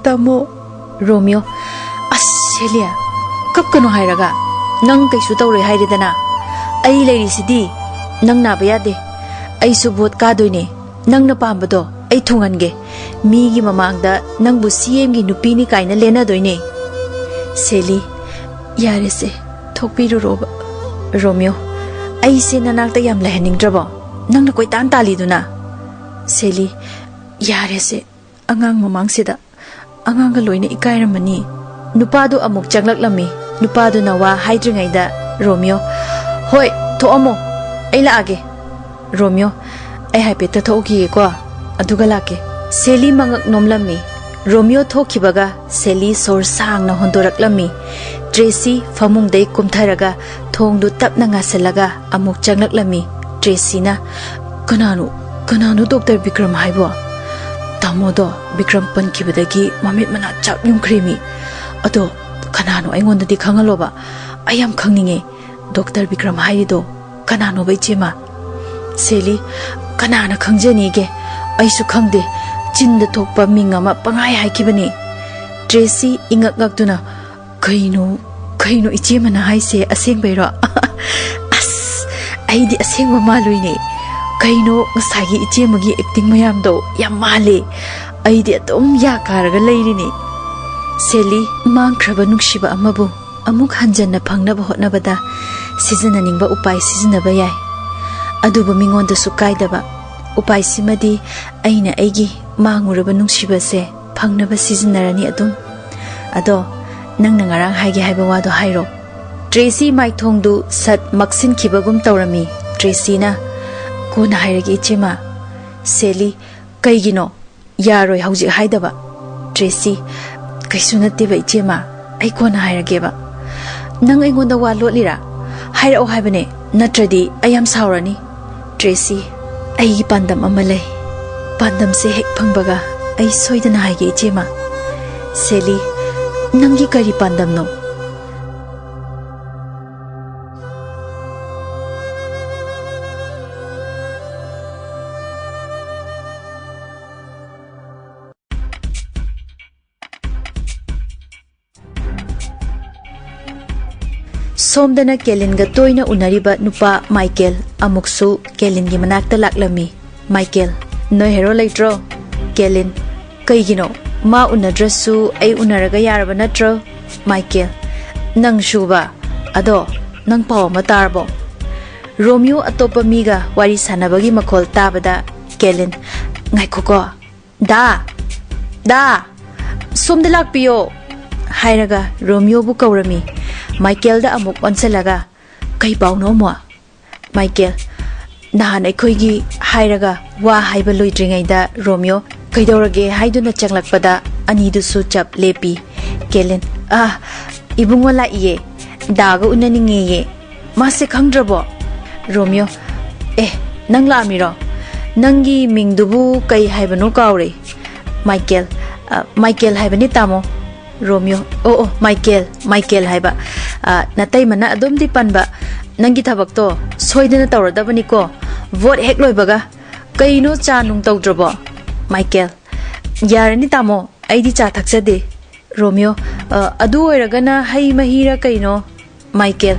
ꯇꯥꯃꯣ꯫" ꯔꯣꯃꯤꯌꯣ, "ꯑꯁ ꯁꯦꯂꯤ, ꯀꯞꯀꯅꯨ ꯍꯥꯏꯔꯒ꯫ ꯅꯪ ꯀꯩꯁꯨ ꯇꯧꯔꯣꯏ ꯍꯥꯏꯔꯦꯗꯅ꯫ ꯑꯩ ꯂꯩꯔꯤꯁꯤꯗꯤ꯫ ꯅꯪ ꯅꯥꯕ ꯌꯥꯗꯦ꯫ ꯑꯩꯁꯨ ꯚꯣꯠ ꯀꯥꯗꯣꯏꯅꯦ꯫ ꯅꯪꯅ ꯄꯥꯝꯕꯗꯣ ꯑꯩ ꯊꯨꯡꯍꯟꯒꯦ꯫ ꯃꯤꯒꯤ ꯃꯃꯥꯡꯗ ꯅꯪꯕꯨ ꯁꯤ ꯑꯦꯝꯒꯤ ꯅꯨꯄꯤꯅꯤ ꯀꯥꯏꯅ ꯂꯦꯟꯅꯗꯣꯏꯅꯦ꯫" ꯁꯦꯂꯤ, "ꯌꯥꯔꯦꯁꯦ, ꯊꯣꯛꯄꯤꯔꯨꯔꯣꯕ꯫" ꯔꯣꯃꯤꯌꯣ, "ꯑꯩꯁꯦ ꯅꯅꯥꯛꯇ ꯌꯥꯝ ꯂꯩꯍꯟꯅꯤꯡꯗ꯭ꯔꯕꯣ? ꯅꯪꯅ ꯀꯣꯏꯇꯥꯟ ꯇꯥꯜꯂꯤꯗꯨꯅ꯫" ꯁꯦꯂꯤ, "ꯌꯥꯔꯦꯁꯦ, ꯑꯉꯥꯡ ꯃꯃꯥꯡꯁꯤꯗ꯫ ꯑꯉꯥꯡꯒ ꯂꯣꯏꯅ ꯏꯀꯥꯏꯔꯝꯃꯅꯤ꯫" ꯅꯨꯄꯥꯗꯨ ꯑꯃꯨꯛ ꯆꯪꯂꯛꯂꯝꯃꯤ꯫ ꯅꯨꯄꯥꯗꯨꯅ ꯋꯥ ꯍꯥꯏꯗ꯭ꯔꯤꯉꯩꯗ ꯔꯣꯃꯤꯌꯣ, "ꯍꯣꯏ, ꯊꯣꯛꯑꯝꯃꯣ, ꯑꯩ ꯂꯥꯛꯑꯒꯦ꯫" ꯔꯣꯃꯤꯌꯣ, "ꯑꯩ ꯍꯥꯏꯐꯦꯠꯇ ꯊꯣꯛꯎꯈꯤꯒꯦꯀꯣ, ꯑꯗꯨꯒ ꯂꯥꯛꯀꯦ꯫" ꯁꯦꯂꯤ ꯃꯉꯛ ꯅꯣꯝꯂꯝꯃꯤ꯫ ꯔꯣꯃꯤꯌꯣ ꯊꯣꯛꯈꯤꯕꯒ ꯁꯦꯂꯤ ꯁꯣꯔ ꯁꯥꯡꯅ ꯍꯣꯟꯗꯣꯔꯛꯂꯝꯃꯤ꯫ ꯇ꯭ꯔꯦꯁꯤ ꯐꯃꯨꯡꯗꯩ ꯀꯨꯝꯊꯔꯒ ꯊꯣꯡꯗꯨ ꯇꯞꯅ ꯉꯥꯁꯤꯜꯂꯒ ꯑꯃꯨꯛ ꯆꯪꯂꯛꯂꯝꯃꯤ꯫ ꯇ꯭ꯔꯦꯁꯤꯅ, "ꯀꯅꯥꯅꯣ, ꯀꯅꯥꯅꯣ ꯗꯣꯛꯇꯔ ꯕꯤꯀ꯭ꯔꯝ ꯍꯥꯏꯕꯣ? ꯇꯥꯃꯣꯗꯣ ꯕꯤꯀ꯭ꯔꯝ ꯄꯟꯈꯤꯕꯗꯒꯤ ꯃꯃꯤꯠ ꯃꯅꯥ ꯆꯥꯛ ꯌꯨꯡꯈ꯭ꯔꯦꯃꯤ꯫ ꯑꯗꯣ ꯀꯅꯥꯅꯣ, ꯑꯩꯉꯣꯟꯗꯗꯤ ꯈꯪꯍꯜꯂꯣꯕ꯫ ꯑꯩ ꯌꯥꯝ ꯈꯪꯅꯤꯡꯉꯦ, ꯗꯣꯛꯇꯔ ꯕꯤꯀ꯭ꯔꯝ ꯍꯥꯏꯔꯤꯗꯣ ꯀꯅꯥꯅꯣꯕ, ꯏꯆꯦꯃ?" ꯁꯦꯂꯤ, "ꯀꯅꯥꯅ ꯈꯪꯖꯅꯤꯒꯦ? ꯑꯩꯁꯨ ꯈꯪꯗꯦ꯫ ꯆꯤꯟꯗ ꯊꯣꯛꯄ ꯃꯤꯡ ꯑꯃ ꯄꯪꯍꯥꯏ ꯍꯥꯏꯈꯤꯕꯅꯦ꯫" ꯇ꯭ꯔꯦꯁꯤ ꯏꯉꯛ ꯉꯛꯇꯨꯅ, "ꯀꯩꯅꯣ, ꯀꯩꯅꯣ ꯏꯆꯦꯃꯅ ꯍꯥꯏꯁꯦ, ꯑꯁꯦꯡꯕꯩꯔꯣ?" "ꯑꯁ, ꯑꯩꯗꯤ ꯑꯁꯦꯡꯕ ꯃꯥꯜꯂꯨꯏꯅꯦ꯫ ꯀꯩꯅꯣ, ꯉꯁꯥꯏꯒꯤ ꯏꯆꯦꯃꯒꯤ ꯑꯦꯛꯇꯤꯡ ꯃꯌꯥꯝꯗꯣ ꯌꯥꯝ ꯃꯥꯜꯂꯦ꯫ ꯑꯩꯗꯤ ꯑꯗꯨꯝ ꯌꯥ ꯀꯥꯔꯒ ꯂꯩꯔꯤꯅꯦ꯫" ꯁꯦꯂꯤ, ꯃꯥꯡꯈ꯭ꯔꯕ ꯅꯨꯡꯁꯤꯕ ꯑꯃꯕꯨ ꯑꯃꯨꯛ ꯍꯟꯖꯟꯅ ꯐꯪꯅꯕ ꯍꯣꯠꯅꯕꯗ ꯁꯤꯖꯤꯟꯅꯅꯤꯡꯕ ꯎꯄꯥꯏ ꯁꯤꯖꯤꯟꯅꯕ ꯌꯥꯏ, ꯑꯗꯨꯕꯨ ꯃꯤꯉꯣꯟꯗꯁꯨ ꯀꯥꯏꯗꯕ꯫ ꯎꯄꯥꯏꯁꯤꯃꯗꯤ ꯑꯩꯅ ꯑꯩꯒꯤ ꯃꯥꯡꯉꯨꯔꯕ ꯅꯨꯡꯁꯤꯕꯁꯦ ꯐꯪꯅꯕ ꯁꯤꯖꯤꯟꯅꯔꯅꯤ ꯑꯗꯨꯝ꯫ ꯑꯗꯣ, ꯅꯪꯅ ꯉꯔꯥꯡ ꯍꯥꯏꯒꯦ ꯍꯥꯏꯕ ꯋꯥꯗꯣ ꯍꯥꯏꯔꯣ꯫ ꯇ꯭ꯔꯦꯁꯤ ꯃꯥꯏꯊꯣꯡꯗꯨ ꯁꯠ ꯃꯛꯁꯤꯟꯈꯤꯕꯒꯨꯝ ꯇꯧꯔꯝꯃꯤ꯫ ꯇ꯭ꯔꯦꯁꯤꯅ, "ꯀꯣꯟꯅ ꯍꯥꯏꯔꯒꯦ, ꯏꯆꯦꯃ꯫" ꯁꯦꯂꯤ, "ꯀꯩꯒꯤꯅꯣ? ꯌꯥꯔꯣꯏ ꯍꯧꯖꯤꯛ ꯍꯥꯏꯗꯕ꯫" ꯇ꯭ꯔꯦꯁꯤ, "ꯀꯩꯁꯨ ꯅꯠꯇꯦꯕ, ꯏꯆꯦꯃ, ꯑꯩ ꯀꯣꯟꯅ ꯍꯥꯏꯔꯒꯦꯕ꯫" "ꯅꯪ ꯑꯩꯉꯣꯟꯗ ꯋꯥ ꯂꯣꯠꯂꯤꯔꯥ? ꯍꯥꯏꯔꯛꯑꯣ ꯍꯥꯏꯕꯅꯦ, ꯅꯠꯇ꯭ꯔꯗꯤ ꯑꯩ ꯌꯥꯝ ꯁꯥꯎꯔꯅꯤ꯫" ꯇ꯭ꯔꯦꯁꯤ, "ꯑꯩꯒꯤ ꯄꯥꯟꯗꯝ ꯑꯃ ꯂꯩ꯫ ꯄꯥꯟꯗꯝꯁꯦ ꯍꯦꯛ ꯐꯪꯕꯒ ꯑꯩ ꯁꯣꯏꯗꯅ ꯍꯥꯏꯒꯦ, ꯏꯆꯦꯃ꯫" ꯁꯦꯂꯤ, ꯅꯪꯒꯤ ꯀꯔꯤ ꯄꯥꯟꯗꯝꯅꯣ? ꯁꯣꯝꯗꯅ ꯀꯦꯂꯤꯟꯒ ꯇꯣꯏꯅ ꯎꯅꯔꯤꯕ ꯅꯨꯄꯥ ꯃꯥꯏꯀꯦꯜ ꯑꯃꯨꯛꯁꯨ ꯀꯦꯂꯤꯟꯒꯤ ꯃꯅꯥꯛꯇ ꯂꯥꯛꯂꯝꯃꯤ꯫ ꯃꯥꯏꯀꯦꯜ, "ꯅꯣꯏ ꯍꯦꯔꯣ ꯂꯩꯇ꯭ꯔꯣ?" ꯀꯦꯂꯤꯟ, "ꯀꯩꯒꯤꯅꯣ? ꯃꯥ ꯎꯅꯗ꯭ꯔꯁꯨ ꯑꯩ ꯎꯅꯔꯒ ꯌꯥꯔꯕ ꯅꯠꯇ꯭ꯔꯣ?" ꯃꯥꯏꯀꯦꯜ, "ꯅꯪꯁꯨꯕ? ꯑꯗꯣ ꯅꯪ ꯄꯥꯎ ꯑꯃ ꯇꯥꯔꯕꯣ?" ꯔꯣꯃꯤꯌꯣ ꯑꯇꯣꯞꯄ ꯃꯤꯒ ꯋꯥꯔꯤ ꯁꯥꯟꯅꯕꯒꯤ ꯃꯈꯣꯜ ꯇꯥꯕꯗ ꯀꯦꯂꯤꯟ, "ꯉꯥꯏꯈꯣꯀꯣ, ꯗꯥ, ꯗꯥ, ꯁꯣꯝꯗ ꯂꯥꯛꯄꯤꯌꯣ" ꯍꯥꯏꯔꯒ ꯔꯣꯃꯤꯌꯣꯕꯨ ꯀꯧꯔꯝꯃꯤ꯫ ꯃꯥꯏꯀꯦꯜꯗ ꯑꯃꯨꯛ ꯑꯣꯟꯁꯤꯜꯂꯒ, "ꯀꯩ ꯄꯥꯎꯅꯣ ꯑꯃꯨꯛ?" ꯃꯥꯏꯀꯦꯜ, "ꯅꯍꯥꯟ ꯑꯩꯈꯣꯏꯒꯤ" ꯍꯥꯏꯔꯒ ꯋꯥ ꯍꯥꯏꯕ ꯂꯣꯏꯗ꯭ꯔꯤꯉꯩꯗ ꯔꯣꯃꯤꯌꯣ "ꯀꯩꯗꯧꯔꯒꯦ?" ꯍꯥꯏꯗꯨꯅ ꯆꯪꯂꯛꯄꯗ ꯑꯅꯤꯗꯨꯁꯨ ꯆꯞ ꯂꯦꯞꯄꯤ꯫ ꯀꯦꯂꯤꯟ, "ꯑꯥ, ꯏꯕꯨꯡꯉꯣ ꯂꯥꯛꯏꯌꯦ, ꯗꯥꯒ ꯎꯅꯅꯤꯡꯉꯦꯌꯦ꯫ ꯃꯥꯁꯦ ꯈꯪꯗ꯭ꯔꯕꯣ?" ꯔꯣꯃꯤꯌꯣ, "ꯑꯦ, ꯅꯪ ꯂꯥꯛꯑꯝꯃꯤꯔꯣ? ꯅꯪꯒꯤ ꯃꯤꯡꯗꯨꯕꯨ ꯀꯩ ꯍꯥꯏꯕꯅꯣ ꯀꯥꯎꯔꯦ꯫" ꯃꯥꯏꯀꯦꯜ, "ꯑ, ꯃꯥꯏꯀꯦꯜ ꯍꯥꯏꯕꯅꯤ, ꯇꯥꯃꯣ꯫" ꯔꯣꯃꯤꯌꯣ, "ꯑꯣ, ꯑꯣ, ꯃꯥꯏꯀꯦꯜ, ꯃꯥꯏꯀꯦꯜ ꯍꯥꯏꯕ꯫ ꯑ, ꯅꯇꯩꯃꯅ ꯑꯗꯨꯝꯗꯤ ꯄꯟꯕ, ꯅꯪꯒꯤ ꯊꯕꯛꯇꯣ ꯁꯣꯏꯗꯅ ꯇꯧꯔꯗꯕꯅꯤꯀꯣ, ꯚꯣꯠ ꯍꯦꯛ ꯂꯣꯏꯕꯒ꯫ ꯀꯩꯅꯣ, ꯆꯥ ꯅꯨꯡ ꯇꯧꯗ꯭ꯔꯕꯣ?" ꯃꯥꯏꯀꯦꯜ, "ꯌꯥꯔꯅꯤ, ꯇꯥꯃꯣ, ꯑꯩꯗꯤ ꯆꯥ ꯊꯛꯆꯗꯦ꯫" ꯔꯣꯃꯤꯌꯣ, "ꯑ, ꯑꯗꯨ ꯑꯣꯏꯔꯒꯅ ꯍꯩ ꯃꯍꯤꯔ ꯀꯩꯅꯣ?" ꯃꯥꯏꯀꯦꯜ,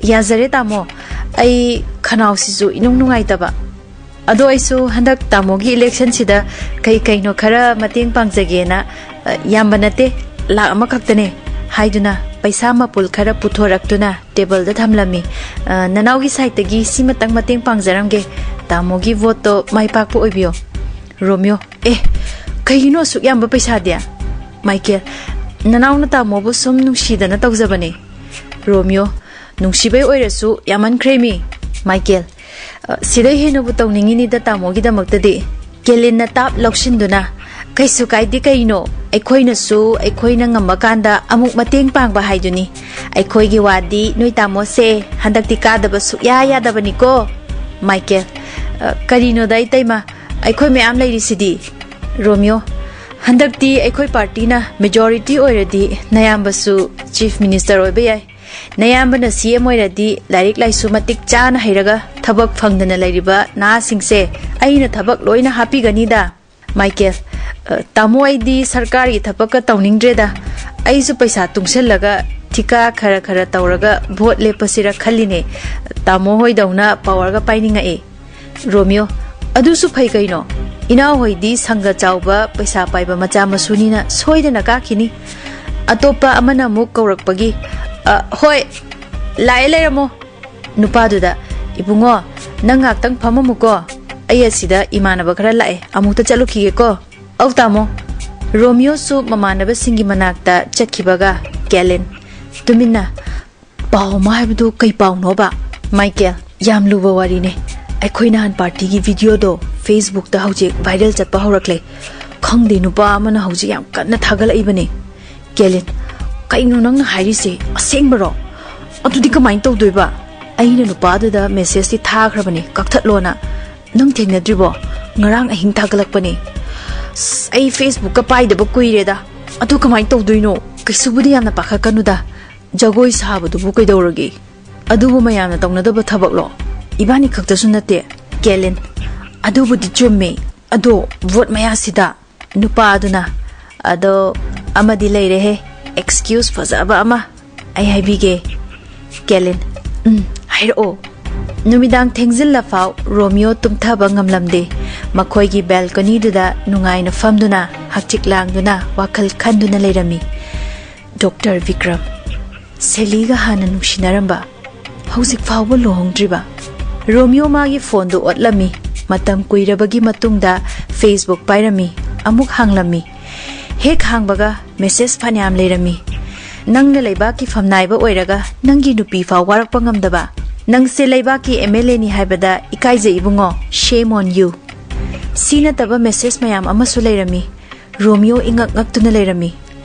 "ꯌꯥꯖꯔꯦ, ꯇꯥꯃꯣ, ꯑꯩ ꯈꯅꯥꯎꯁꯤꯁꯨ ꯏꯅꯨꯡ ꯅꯨꯡꯉꯥꯏꯇꯕ꯫ ꯑꯗꯣ ꯑꯩꯁꯨ ꯍꯟꯗꯛ ꯇꯥꯃꯣꯒꯤ ꯏꯂꯦꯛꯁꯟꯁꯤꯗ ꯀꯩ ꯀꯩꯅꯣ ꯈꯔ ꯃꯇꯦꯡ ꯄꯥꯡꯖꯒꯦꯅ, ꯑ, ꯌꯥꯝꯕ ꯅꯠꯇꯦ, ꯂꯥꯛ ꯑꯃꯈꯛꯇꯅꯦ" ꯍꯥꯏꯗꯨꯅ ꯄꯩꯁꯥ ꯃꯄꯨꯜ ꯈꯔ ꯄꯨꯊꯣꯔꯛꯇꯨꯅ ꯇꯦꯕꯜꯗ ꯊꯝꯂꯝꯃꯤ꯫ "ꯑ, ꯅꯅꯥꯎꯒꯤ ꯁꯥꯏꯠꯇꯒꯤ ꯁꯤꯃꯇꯪ ꯃꯇꯦꯡ ꯄꯥꯡꯖꯔꯝꯒꯦ, ꯇꯥꯃꯣꯒꯤ ꯚꯣꯠꯇꯣ ꯃꯥꯏ ꯄꯥꯛꯄ ꯑꯣꯏꯕꯤꯌꯣ꯫" ꯔꯣꯃꯤꯌꯣ, "ꯑꯦ, ꯀꯩꯒꯤꯅꯣ ꯑꯁꯨꯛ ꯌꯥꯝꯕ ꯄꯩꯁꯥꯗꯤ?" ꯃꯥꯏꯀꯦꯜ, "ꯅꯅꯥꯎꯅ ꯇꯥꯃꯣꯕꯨ ꯁꯨꯝ ꯅꯨꯡꯁꯤꯗꯅ ꯇꯧꯖꯕꯅꯦ꯫" ꯔꯣꯃꯤꯌꯣ, "ꯅꯨꯡꯁꯤꯕꯩ ꯑꯣꯏꯔꯁꯨ ꯌꯥꯝꯃꯟꯈ꯭ꯔꯦꯃꯤ꯫" ꯃꯥꯏꯀꯦꯜ, "ꯑ, ꯁꯤꯗꯩ ꯍꯦꯟꯅꯕꯨ ꯇꯧꯅꯤꯡꯉꯤꯅꯤꯗ ꯇꯥꯃꯣꯒꯤꯗꯃꯛꯇꯗꯤ꯫" ꯀꯦꯂꯤꯟꯅ ꯇꯥꯞ ꯂꯧꯁꯤꯟꯗꯨꯅ, "ꯀꯩꯁꯨ ꯀꯥꯏꯗꯦ ꯀꯩꯅꯣ, ꯑꯩꯈꯣꯏꯅꯁꯨ ꯑꯩꯈꯣꯏꯅ ꯉꯝꯃꯀꯥꯟꯗ ꯑꯃꯨꯛ ꯃꯇꯦꯡ ꯄꯥꯡꯕ ꯍꯥꯏꯗꯨꯅꯤ꯫ ꯑꯩꯈꯣꯏꯒꯤ ꯋꯥꯗꯤ ꯅꯣꯏ ꯇꯥꯃꯣꯁꯦ ꯍꯟꯗꯛꯇꯤ ꯀꯥꯗꯕ ꯁꯨꯛꯌꯥ ꯌꯥꯗꯕꯅꯤꯀꯣ꯫" ꯃꯥꯏꯀꯦꯜ, "ꯑ, ꯀꯔꯤꯅꯣꯗ ꯏꯇꯩꯃ, ꯑꯩꯈꯣꯏ ꯃꯌꯥꯝ ꯂꯩꯔꯤꯁꯤꯗꯤ꯫" ꯔꯣꯃꯤꯌꯣ, ꯍꯟꯗꯛꯇꯤ ꯑꯩꯈꯣꯏ ꯄꯥꯔꯇꯤꯅ ꯃꯦꯖꯣꯔꯤꯇꯤ ꯑꯣꯏꯔꯗꯤ ꯅꯌꯥꯝꯕꯁꯨ ꯆꯤꯐ ꯃꯤꯅꯤꯁꯇꯔ ꯑꯣꯏꯕ ꯌꯥꯏ꯫ ꯅꯌꯥꯝꯕꯅ ꯁꯤ ꯑꯦꯝ ꯑꯣꯏꯔꯗꯤ ꯂꯥꯏꯔꯤꯛ ꯂꯥꯏꯁꯨ ꯃꯇꯤꯛ ꯆꯥꯅ ꯍꯩꯔꯒ ꯊꯕꯛ ꯐꯪꯗꯅ ꯂꯩꯔꯤꯕ ꯅꯍꯥꯁꯤꯡꯁꯦ ꯑꯩꯅ ꯊꯕꯛ ꯂꯣꯏꯅ ꯍꯥꯞꯄꯤꯒꯅꯤꯗ꯫ ꯃꯥꯏꯀꯦꯜ, "ꯑ, ꯇꯥꯃꯣ, ꯑꯩꯗꯤ ꯁꯔꯀꯥꯔꯒꯤ ꯊꯕꯛꯀ ꯇꯧꯅꯤꯡꯗ꯭ꯔꯦꯗ꯫ ꯑꯩꯁꯨ ꯄꯩꯁꯥ ꯇꯨꯡꯁꯜꯂꯒ ꯊꯤꯀꯥ ꯈꯔ ꯈꯔ ꯇꯧꯔꯒ ꯚꯣꯠ ꯂꯦꯞꯄꯁꯤꯔ ꯈꯜꯂꯤꯅꯦ꯫ ꯇꯥꯃꯣ ꯍꯣꯏꯗꯧꯅ ꯄꯋꯥꯔꯒ ꯄꯥꯏꯅꯤꯡꯉꯛꯑꯦ꯫" ꯔꯣꯃꯤꯌꯣ, "ꯑꯗꯨꯁꯨ ꯐꯩ ꯀꯩꯅꯣ꯫ ꯏꯅꯥꯎ ꯍꯣꯏꯗꯤ ꯁꯪꯒ ꯆꯥꯎꯕ ꯄꯩꯁꯥ ꯄꯥꯏꯕ ꯃꯆꯥ ꯃꯁꯨꯅꯤꯅ ꯁꯣꯏꯗꯅ ꯀꯥꯈꯤꯅꯤ꯫" ꯑꯇꯣꯞꯄ ꯑꯃꯅ ꯑꯃꯨꯛ ꯀꯧꯔꯛꯄꯒꯤ, "ꯑ, ꯍꯣꯏ, ꯂꯥꯛꯑꯦ, ꯂꯩꯔꯝꯃꯣ꯫" ꯅꯨꯄꯥꯗꯨꯗ, "ꯏꯕꯨꯡꯉꯣ, ꯅꯪ ꯉꯥꯛꯇꯪ ꯐꯝꯃꯝꯃꯨꯀꯣ꯫ ꯑꯩ ꯑꯁꯤꯗ ꯏꯃꯥꯟꯅꯕ ꯈꯔ ꯂꯥꯛꯑꯦ, ꯑꯃꯨꯛꯇ ꯆꯠꯂꯨꯈꯤꯒꯦꯀꯣ꯫" "ꯑꯧ, ꯇꯥꯃꯣ꯫" ꯔꯣꯃꯤꯌꯣꯁꯨ ꯃꯃꯥꯟꯅꯕꯁꯤꯡꯒꯤ ꯃꯅꯥꯛꯇ ꯆꯠꯈꯤꯕꯒ ꯀꯦꯂꯤꯟ ꯇꯨꯃꯤꯟꯅ, "ꯄꯥꯎ ꯑꯃ ꯍꯥꯏꯕꯗꯨ ꯀꯩ ꯄꯥꯎꯅꯣꯕ?" ꯃꯥꯏꯀꯦꯜ, "ꯌꯥꯝ ꯂꯨꯕ ꯋꯥꯔꯤꯅꯦ꯫ ꯑꯩꯈꯣꯏ ꯅꯍꯥꯟ ꯄꯥꯔꯇꯤꯒꯤ ꯚꯤꯗꯤꯑꯣꯗꯣ ꯐꯦꯁꯕꯨꯛꯇ ꯍꯧꯖꯤꯛ ꯚꯥꯏꯔꯦꯜ ꯆꯠꯄ ꯍꯧꯔꯛꯂꯦ꯫ ꯈꯪꯗꯦ, ꯅꯨꯄꯥ ꯑꯃꯅ ꯍꯧꯖꯤꯛ ꯌꯥꯝ ꯀꯟꯅ ꯊꯥꯒꯠꯂꯛꯏꯕꯅꯦ꯫" ꯀꯦꯂꯤꯟ, "ꯀꯩꯅꯣ ꯅꯪꯅ ꯍꯥꯏꯔꯤꯁꯦ? ꯑꯁꯦꯡꯕꯔꯣ? ꯑꯗꯨꯗꯤ ꯀꯃꯥꯏꯅ ꯇꯧꯗꯣꯏꯕ?" "ꯑꯩꯅ ꯅꯨꯄꯥꯗꯨꯗ ꯃꯦꯁꯦꯖꯇꯤ ꯊꯥꯈ꯭ꯔꯕꯅꯦ, ꯀꯛꯊꯠꯂꯣꯅ꯫ ꯅꯪ ꯊꯦꯡꯅꯗ꯭ꯔꯤꯕꯣ? ꯉꯔꯥꯡ ꯑꯍꯤꯡ ꯊꯥꯒꯠꯂꯛꯄꯅꯦ꯫" "ꯑꯁ, ꯑꯩ ꯐꯦꯁꯕꯨꯛꯀ ꯄꯥꯏꯗꯕ ꯀꯨꯏꯔꯦꯗ꯫ ꯑꯗꯨ ꯀꯃꯥꯏꯅ ꯇꯧꯗꯣꯏꯅꯣ? ꯀꯩꯁꯨꯕꯨꯗꯤ ꯌꯥꯝꯅ ꯄꯥꯈꯠꯀꯅꯨꯗ꯫ ꯖꯒꯣꯏ ꯁꯥꯕꯗꯨꯕꯨ ꯀꯩꯗꯧꯔꯒꯦ? ꯑꯗꯨꯕꯨ ꯃꯌꯥꯝꯅ ꯇꯧꯅꯗꯕ ꯊꯕꯛꯂꯣ? ꯏꯕꯥꯅꯤ ꯈꯛꯇꯁꯨ ꯅꯠꯇꯦ꯫" ꯀꯦꯂꯤꯟ, "ꯑꯗꯨꯕꯨꯗꯤ ꯆꯨꯝꯃꯦ꯫ ꯑꯗꯣ ꯚꯣꯠ ꯃꯌꯥꯁꯤꯗ꯫" ꯅꯨꯄꯥ ꯑꯗꯨꯅ, "ꯑꯗꯣ ꯑꯃꯗꯤ ꯂꯩꯔꯦꯍꯦ, ꯑꯦꯛꯁꯀ꯭ꯌꯨꯁ ꯐꯖꯕ ꯑꯃ ꯑꯩ ꯍꯥꯏꯕꯤꯒꯦ꯫" ꯀꯦꯂꯤꯟ, "ꯎꯝ, ꯍꯥꯏꯔꯛꯑꯣ꯫" ꯅꯨꯃꯤꯗꯥꯡ ꯊꯦꯡꯖꯤꯜꯂꯐꯥꯎ ꯔꯣꯃꯤꯌꯣ ꯇꯨꯝꯊꯕ ꯉꯝꯂꯝꯗꯦ꯫ ꯃꯈꯣꯏꯒꯤ ꯕꯦꯜꯀꯣꯅꯤꯗꯨꯗ ꯅꯨꯡꯉꯥꯏꯅ ꯐꯝꯗꯨꯅ, ꯍꯛꯆꯤꯛ ꯂꯥꯡꯗꯨꯅ, ꯋꯥꯈꯜ ꯈꯟꯗꯨꯅ ꯂꯩꯔꯝꯃꯤ꯫ ꯗꯣꯛꯇꯔ ꯕꯤꯀ꯭ꯔꯝ, ꯁꯦꯂꯤꯒ ꯍꯥꯟꯅ ꯅꯨꯡꯁꯤꯅꯔꯝꯕ, ꯍꯧꯖꯤꯛ ꯐꯥꯎꯕ ꯂꯨꯍꯣꯡꯗ꯭ꯔꯤꯕ꯫ ꯔꯣꯃꯤꯌꯣ ꯃꯥꯒꯤ ꯐꯣꯟꯗꯨ ꯑꯣꯠꯂꯝꯃꯤ꯫ ꯃꯇꯝ ꯀꯨꯏꯔꯕꯒꯤ ꯃꯇꯨꯡꯗ ꯐꯦꯁꯕꯨꯛ ꯄꯥꯏꯔꯝꯃꯤ, ꯑꯃꯨꯛ ꯍꯥꯡꯂꯝꯃꯤ꯫ ꯍꯦꯛ ꯍꯥꯡꯕꯒ ꯃꯦꯁꯦꯖ ꯐꯅꯌꯥꯝ ꯂꯩꯔꯝꯃꯤ꯫ "ꯅꯪꯅ ꯂꯩꯕꯥꯛꯀꯤ ꯐꯝꯅꯥꯏꯕ ꯑꯣꯏꯔꯒ ꯅꯪꯒꯤ ꯅꯨꯄꯤ ꯐꯥꯎ ꯋꯥꯔꯛꯄ ꯉꯝꯗꯕ? ꯅꯪꯁꯦ ꯂꯩꯕꯥꯛꯀꯤ ꯑꯦꯝ ꯑꯦꯜ ꯑꯦꯅꯤ ꯍꯥꯏꯕꯗ ꯏꯀꯥꯏꯖꯩ ꯏꯕꯨꯡꯉꯣ, shame on you꯫" ꯁꯤ ꯅꯠꯇꯕ ꯃꯦꯁꯦꯖ ꯃꯌꯥꯝ ꯑꯃꯁꯨ ꯂꯩꯔꯝꯃꯤ꯫ ꯔꯣꯃꯤꯌꯣ ꯏꯉꯛ ꯉꯛꯇꯨꯅ ꯂꯩꯔꯝꯃꯤ꯫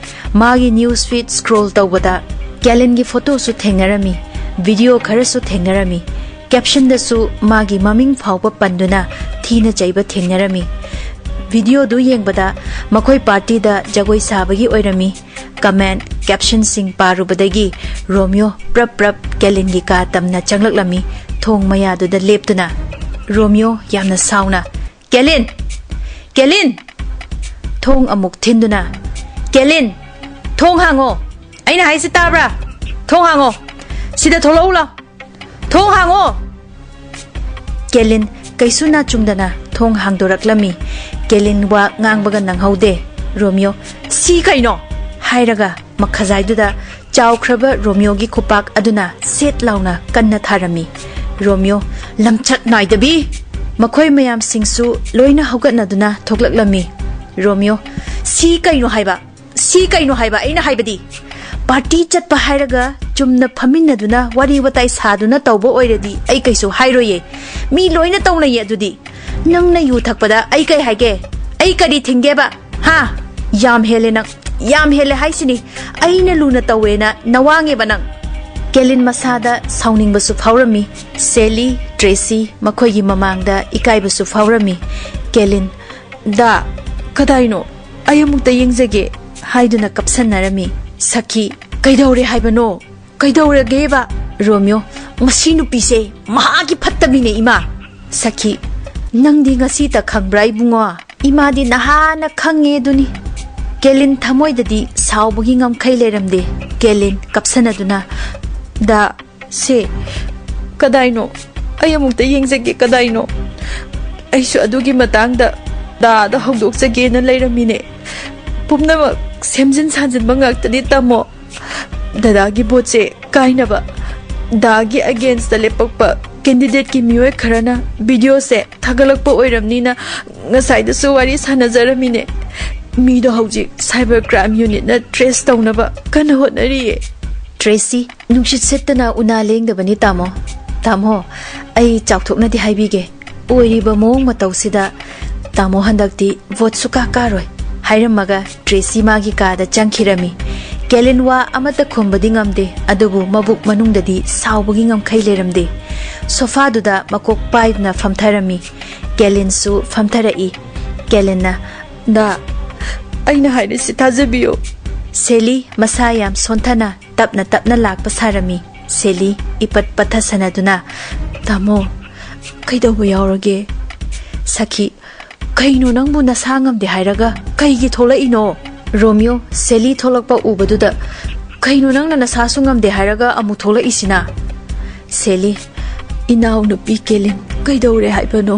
ꯃꯥꯒꯤ ꯅ꯭ꯌꯨꯁ ꯐꯤꯗ ꯁ꯭ꯀ꯭ꯔꯣꯜ ꯇꯧꯕꯗ ꯀꯦꯂꯤꯟꯒꯤ ꯐꯣꯇꯣꯁꯨ ꯊꯦꯡꯅꯔꯝꯃꯤ, ꯚꯤꯗꯤꯑꯣ ꯈꯔꯁꯨ ꯊꯦꯡꯅꯔꯝꯃꯤ꯫ ꯀꯦꯞꯁꯟꯗꯁꯨ ꯃꯥꯒꯤ ꯃꯃꯤꯡ ꯐꯥꯎꯕ ꯄꯟꯗꯨꯅ ꯊꯤꯅ ꯆꯩꯕ ꯊꯦꯡꯅꯔꯝꯃꯤ꯫ ꯚꯤꯗꯤꯑꯣꯗꯨ ꯌꯦꯡꯕꯗ ꯃꯈꯣꯏ ꯄꯥꯔꯇꯤꯗ ꯖꯒꯣꯏ ꯁꯥꯕꯒꯤ ꯑꯣꯏꯔꯝꯃꯤ꯫ ꯀꯃꯦꯟ ꯀꯦꯞꯁꯟꯁꯤꯡ ꯄꯥꯔꯨꯕꯗꯒꯤ ꯔꯣꯃꯤꯌꯣ ꯄ꯭ꯔꯞ ꯄ꯭ꯔꯞ ꯀꯦꯂꯤꯟꯒꯤ ꯀꯥ ꯇꯝꯅ ꯆꯪꯂꯛꯂꯝꯃꯤ꯫ ꯊꯣꯡ ꯃꯌꯥꯗꯨꯗ ꯂꯦꯞꯇꯨꯅ ꯔꯣꯃꯤꯌꯣ ꯌꯥꯝꯅ ꯁꯥꯎꯅ, "ꯀꯦꯂꯤꯟ! ꯀꯦꯂꯤꯟ!" ꯊꯣꯡ ꯑꯃꯨꯛ ꯊꯤꯟꯗꯨꯅ, "ꯀꯦꯂꯤꯟ! ꯊꯣꯡ ꯍꯥꯡꯉꯣ! ꯑꯩꯅ ꯍꯥꯏꯁꯤ ꯇꯥꯕ꯭ꯔꯥ? ꯊꯣꯡ ꯍꯥꯡꯉꯣ! ꯁꯤꯗ ꯊꯣꯛꯂꯛꯎ ꯂꯥꯎ! ꯊꯣꯡ ꯍꯥꯡꯉꯣ!" ꯀꯦꯂꯤꯟ ꯀꯩꯁꯨ ꯅꯥꯆꯨꯡꯗꯅ ꯊꯣꯡ ꯍꯥꯡꯗꯣꯔꯛꯂꯝꯃꯤ꯫ ꯀꯦꯂꯤꯟ ꯋꯥ ꯉꯥꯡꯕꯒ ꯅꯪꯍꯧꯗꯦ꯫ ꯔꯣꯃꯤꯌꯣ, "ꯁꯤ ꯀꯩꯅꯣ?" ꯍꯥꯏꯔꯒ ꯃꯈꯖꯥꯏꯗꯨꯗ ꯆꯥꯎꯈ꯭ꯔꯕ ꯔꯣꯃꯤꯌꯣꯒꯤ ꯈꯨꯄꯥꯛ ꯑꯗꯨꯅ ꯁꯦꯠ ꯂꯥꯎꯅ ꯀꯟꯅ ꯊꯥꯔꯝꯃꯤ꯫ ꯔꯣꯃꯤꯌꯣ, "ꯂꯝꯆꯠ ꯅꯥꯏꯗꯕꯤ!" ꯃꯈꯣꯏ ꯃꯌꯥꯝꯁꯤꯡꯁꯨ ꯂꯣꯏꯅ ꯍꯧꯒꯠꯅꯗꯨꯅ ꯊꯣꯛꯂꯛꯂꯝꯃꯤ꯫ ꯔꯣꯃꯤꯌꯣ, "ꯁꯤ ꯀꯩꯅꯣ ꯍꯥꯏꯕ? ꯁꯤ ꯀꯩꯅꯣ ꯍꯥꯏꯕ? ꯑꯩꯅ ꯍꯥꯏꯕꯗꯤ, ꯄꯥꯔꯇꯤ ꯆꯠꯄ ꯍꯥꯏꯔꯒ ꯆꯨꯝꯅ ꯐꯝꯃꯤꯟꯅꯗꯨꯅ ꯋꯥꯔꯤ ꯋꯥꯇꯥꯏ ꯁꯥꯗꯨꯅ ꯇꯧꯕ ꯑꯣꯏꯔꯗꯤ ꯑꯩ ꯀꯩꯁꯨ ꯍꯥꯏꯔꯣꯏꯌꯦ꯫ ꯃꯤ ꯂꯣꯏꯅ ꯇꯧꯅꯩꯌꯦ ꯑꯗꯨꯗꯤ꯫ ꯅꯪꯅ ꯌꯨ ꯊꯛꯄꯗ ꯑꯩ ꯀꯩ ꯍꯥꯏꯒꯦ? ꯑꯩ ꯀꯔꯤ ꯊꯤꯡꯒꯦꯕ? ꯍꯥ? ꯌꯥꯝ ꯍꯦꯜꯂꯦ ꯅꯪ꯫ ꯌꯥꯝ ꯍꯦꯜꯂꯦ ꯍꯥꯏꯁꯤꯅꯤ꯫ ꯑꯩꯅ ꯂꯨꯅ ꯇꯧꯋꯦꯅ ꯅꯋꯥꯉꯦꯕ ꯅꯪ?" ꯀꯦꯂꯤꯟ ꯃꯁꯥꯗ ꯁꯥꯎꯅꯤꯡꯕꯁꯨ ꯐꯥꯎꯔꯝꯃꯤ꯫ ꯁꯦꯂꯤ, ꯇ꯭ꯔꯦꯁꯤ ꯃꯈꯣꯏꯒꯤ ꯃꯃꯥꯡꯗ ꯏꯀꯥꯏꯕꯁꯨ ꯐꯥꯎꯔꯝꯃꯤ꯫ ꯀꯦꯂꯤꯟ, "ꯗꯥ, ꯀꯗꯥꯏꯅꯣ? ꯑꯩ ꯑꯃꯨꯛꯇ ꯌꯦꯡꯖꯒꯦ" ꯍꯥꯏꯗꯨꯅ ꯀꯞꯁꯟꯅꯔꯝꯃꯤ꯫ ꯁꯈꯤ, "ꯀꯩꯗꯧꯔꯦ ꯍꯥꯏꯕꯅꯣ? ꯀꯩꯗꯧꯔꯒꯦꯕ?" ꯔꯣꯃꯤꯌꯣ, "ꯃꯁꯤ ꯅꯨꯄꯤꯁꯦ ꯃꯍꯥꯛꯀꯤ ꯐꯠꯇꯕꯤꯅꯦ, ꯏꯃꯥ!" ꯁꯈꯤ, "ꯅꯪꯗꯤ ꯉꯁꯤꯇ ꯈꯪꯕ꯭ꯔꯥ, ꯏꯕꯨꯡꯉꯣ? ꯏꯃꯥꯗꯤ ꯅꯍꯥꯟꯅ ꯈꯪꯉꯦ ꯑꯗꯨꯅꯤ꯫" ꯀꯦꯂꯤꯟ ꯊꯃꯣꯏꯗꯗꯤ ꯁꯥꯎꯕꯒꯤ ꯉꯝꯈꯩ ꯂꯩꯔꯝꯗꯦ꯫ ꯀꯦꯂꯤꯟ ꯀꯞꯁꯟꯅꯗꯨꯅ, "ꯗꯥ, ꯁꯦ, ꯀꯗꯥꯏꯅꯣ? ꯑꯩ ꯑꯃꯨꯛꯇ ꯌꯦꯡꯖꯒꯦ, ꯀꯗꯥꯏꯅꯣ? ꯑꯩꯁꯨ ꯑꯗꯨꯒꯤ ꯃꯇꯥꯡꯗ ꯗꯥꯗ ꯍꯧꯗꯣꯛꯆꯒꯦꯅ ꯂꯩꯔꯝꯃꯤꯅꯦ꯫ ꯄꯨꯝꯅꯃꯛ ꯁꯦꯝꯖꯤꯟ ꯁꯥꯖꯤꯟꯕ ꯉꯥꯛꯇꯅꯤ, ꯇꯥꯃꯣ꯫ ꯗꯗꯥꯒꯤ ꯚꯣꯠꯁꯦ ꯀꯥꯏꯅꯕ, ꯗꯥꯒꯤ ꯑꯒꯦꯟꯁꯇ ꯂꯦꯞꯄꯛꯄ ꯀꯦꯟꯗꯤꯗꯦꯠꯀꯤ ꯃꯤꯑꯣꯏ ꯈꯔꯅ ꯚꯤꯗꯤꯑꯣꯁꯦ ꯊꯥꯒꯠꯂꯛꯄ ꯑꯣꯏꯔꯝꯅꯤꯅ ꯉꯁꯥꯏꯗꯁꯨ ꯋꯥꯔꯤ ꯁꯥꯟꯅꯖꯔꯝꯃꯤꯅꯦ꯫ ꯃꯤꯗꯣ ꯍꯧꯖꯤꯛ ꯁꯥꯏꯕꯔ ꯀ꯭ꯔꯥꯏꯝ ꯌꯨꯅꯤꯠꯅ ꯇ꯭ꯔꯦꯁ ꯇꯧꯅꯕ ꯀꯟꯅ ꯍꯣꯠꯅꯔꯤꯌꯦ꯫" ꯇ꯭ꯔꯦꯁꯤ, "ꯅꯨꯡꯁꯤꯠ ꯁꯤꯠꯇꯅ ꯎꯅꯥ ꯂꯦꯡꯗꯕꯅꯤ, ꯇꯥꯃꯣ꯫ ꯇꯥꯃꯣ, ꯑꯩ ꯆꯥꯎꯊꯣꯛꯅꯗꯤ ꯍꯥꯏꯕꯤꯒꯦ꯫ ꯑꯣꯏꯔꯤꯕ ꯃꯑꯣꯡ ꯃꯇꯧꯁꯤꯗ ꯇꯥꯃꯣ ꯍꯟꯗꯛꯇꯤ ꯚꯣꯠ ꯁꯨꯀꯥ ꯀꯥꯔꯣꯏ" ꯍꯥꯏꯔꯝꯃꯒ ꯇ꯭ꯔꯦꯁꯤ ꯃꯥꯒꯤ ꯀꯥꯗ ꯆꯪꯈꯤꯔꯝꯃꯤ꯫ ꯀꯦꯂꯤꯟ ꯋꯥ ꯑꯃꯠꯇ ꯈꯨꯝꯕꯗꯤ ꯉꯝꯗꯦ, ꯑꯗꯨꯕꯨ ꯃꯕꯨꯛ ꯃꯅꯨꯡꯗꯗꯤ ꯁꯥꯎꯕꯒꯤ ꯉꯝꯈꯩ ꯂꯩꯔꯝꯗꯦ꯫ ꯁꯣꯐꯥꯗꯨꯗ ꯃꯀꯣꯛ ꯄꯥꯏꯗꯨꯅ ꯐꯝꯊꯔꯝꯃꯤ꯫ ꯀꯦꯂꯤꯟꯁꯨ ꯐꯝꯊꯔꯛꯏ꯫ ꯀꯦꯂꯤꯟꯅ, "ꯗꯥ, ꯑꯩꯅ ꯍꯥꯏꯔꯤꯁꯤ ꯊꯥꯖꯕꯤꯌꯨ꯫" ꯁꯦꯂꯤ ꯃꯁꯥ ꯌꯥꯝ ꯁꯣꯟꯊꯅ ꯇꯞꯅ ꯇꯞꯅ ꯂꯥꯛꯄ ꯁꯥꯔꯝꯃꯤ꯫ ꯁꯦꯂꯤ ꯏꯄꯠ ꯄꯠꯊꯁꯅꯗꯨꯅ, "ꯇꯥꯃꯣ, ꯀꯩꯗꯧꯕ ꯌꯥꯎꯔꯒꯦ?" ꯁꯈꯤ, "ꯀꯩꯅꯣ ꯅꯪꯕꯨ ꯅꯁꯥ ꯉꯝꯗꯦ ꯍꯥꯏꯔꯒ ꯀꯩꯒꯤ ꯊꯣꯛꯂꯛꯏꯅꯣ?" ꯔꯣꯃꯤꯌꯣ ꯁꯦꯂꯤ ꯊꯣꯛꯂꯛꯄ ꯎꯕꯗꯨꯗ, "ꯀꯩꯅꯣ ꯅꯪꯅ ꯅꯁꯥꯁꯨ ꯉꯝꯗꯦ ꯍꯥꯏꯔꯒ ꯑꯃꯨꯛ ꯊꯣꯛꯂꯛꯏꯁꯤꯅ?" ꯁꯦꯂꯤ, "ꯏꯅꯥꯎꯅꯨꯄꯤ ꯀꯦꯂꯤꯟ ꯀꯩꯗꯧꯔꯦ ꯍꯥꯏꯕꯅꯣ?"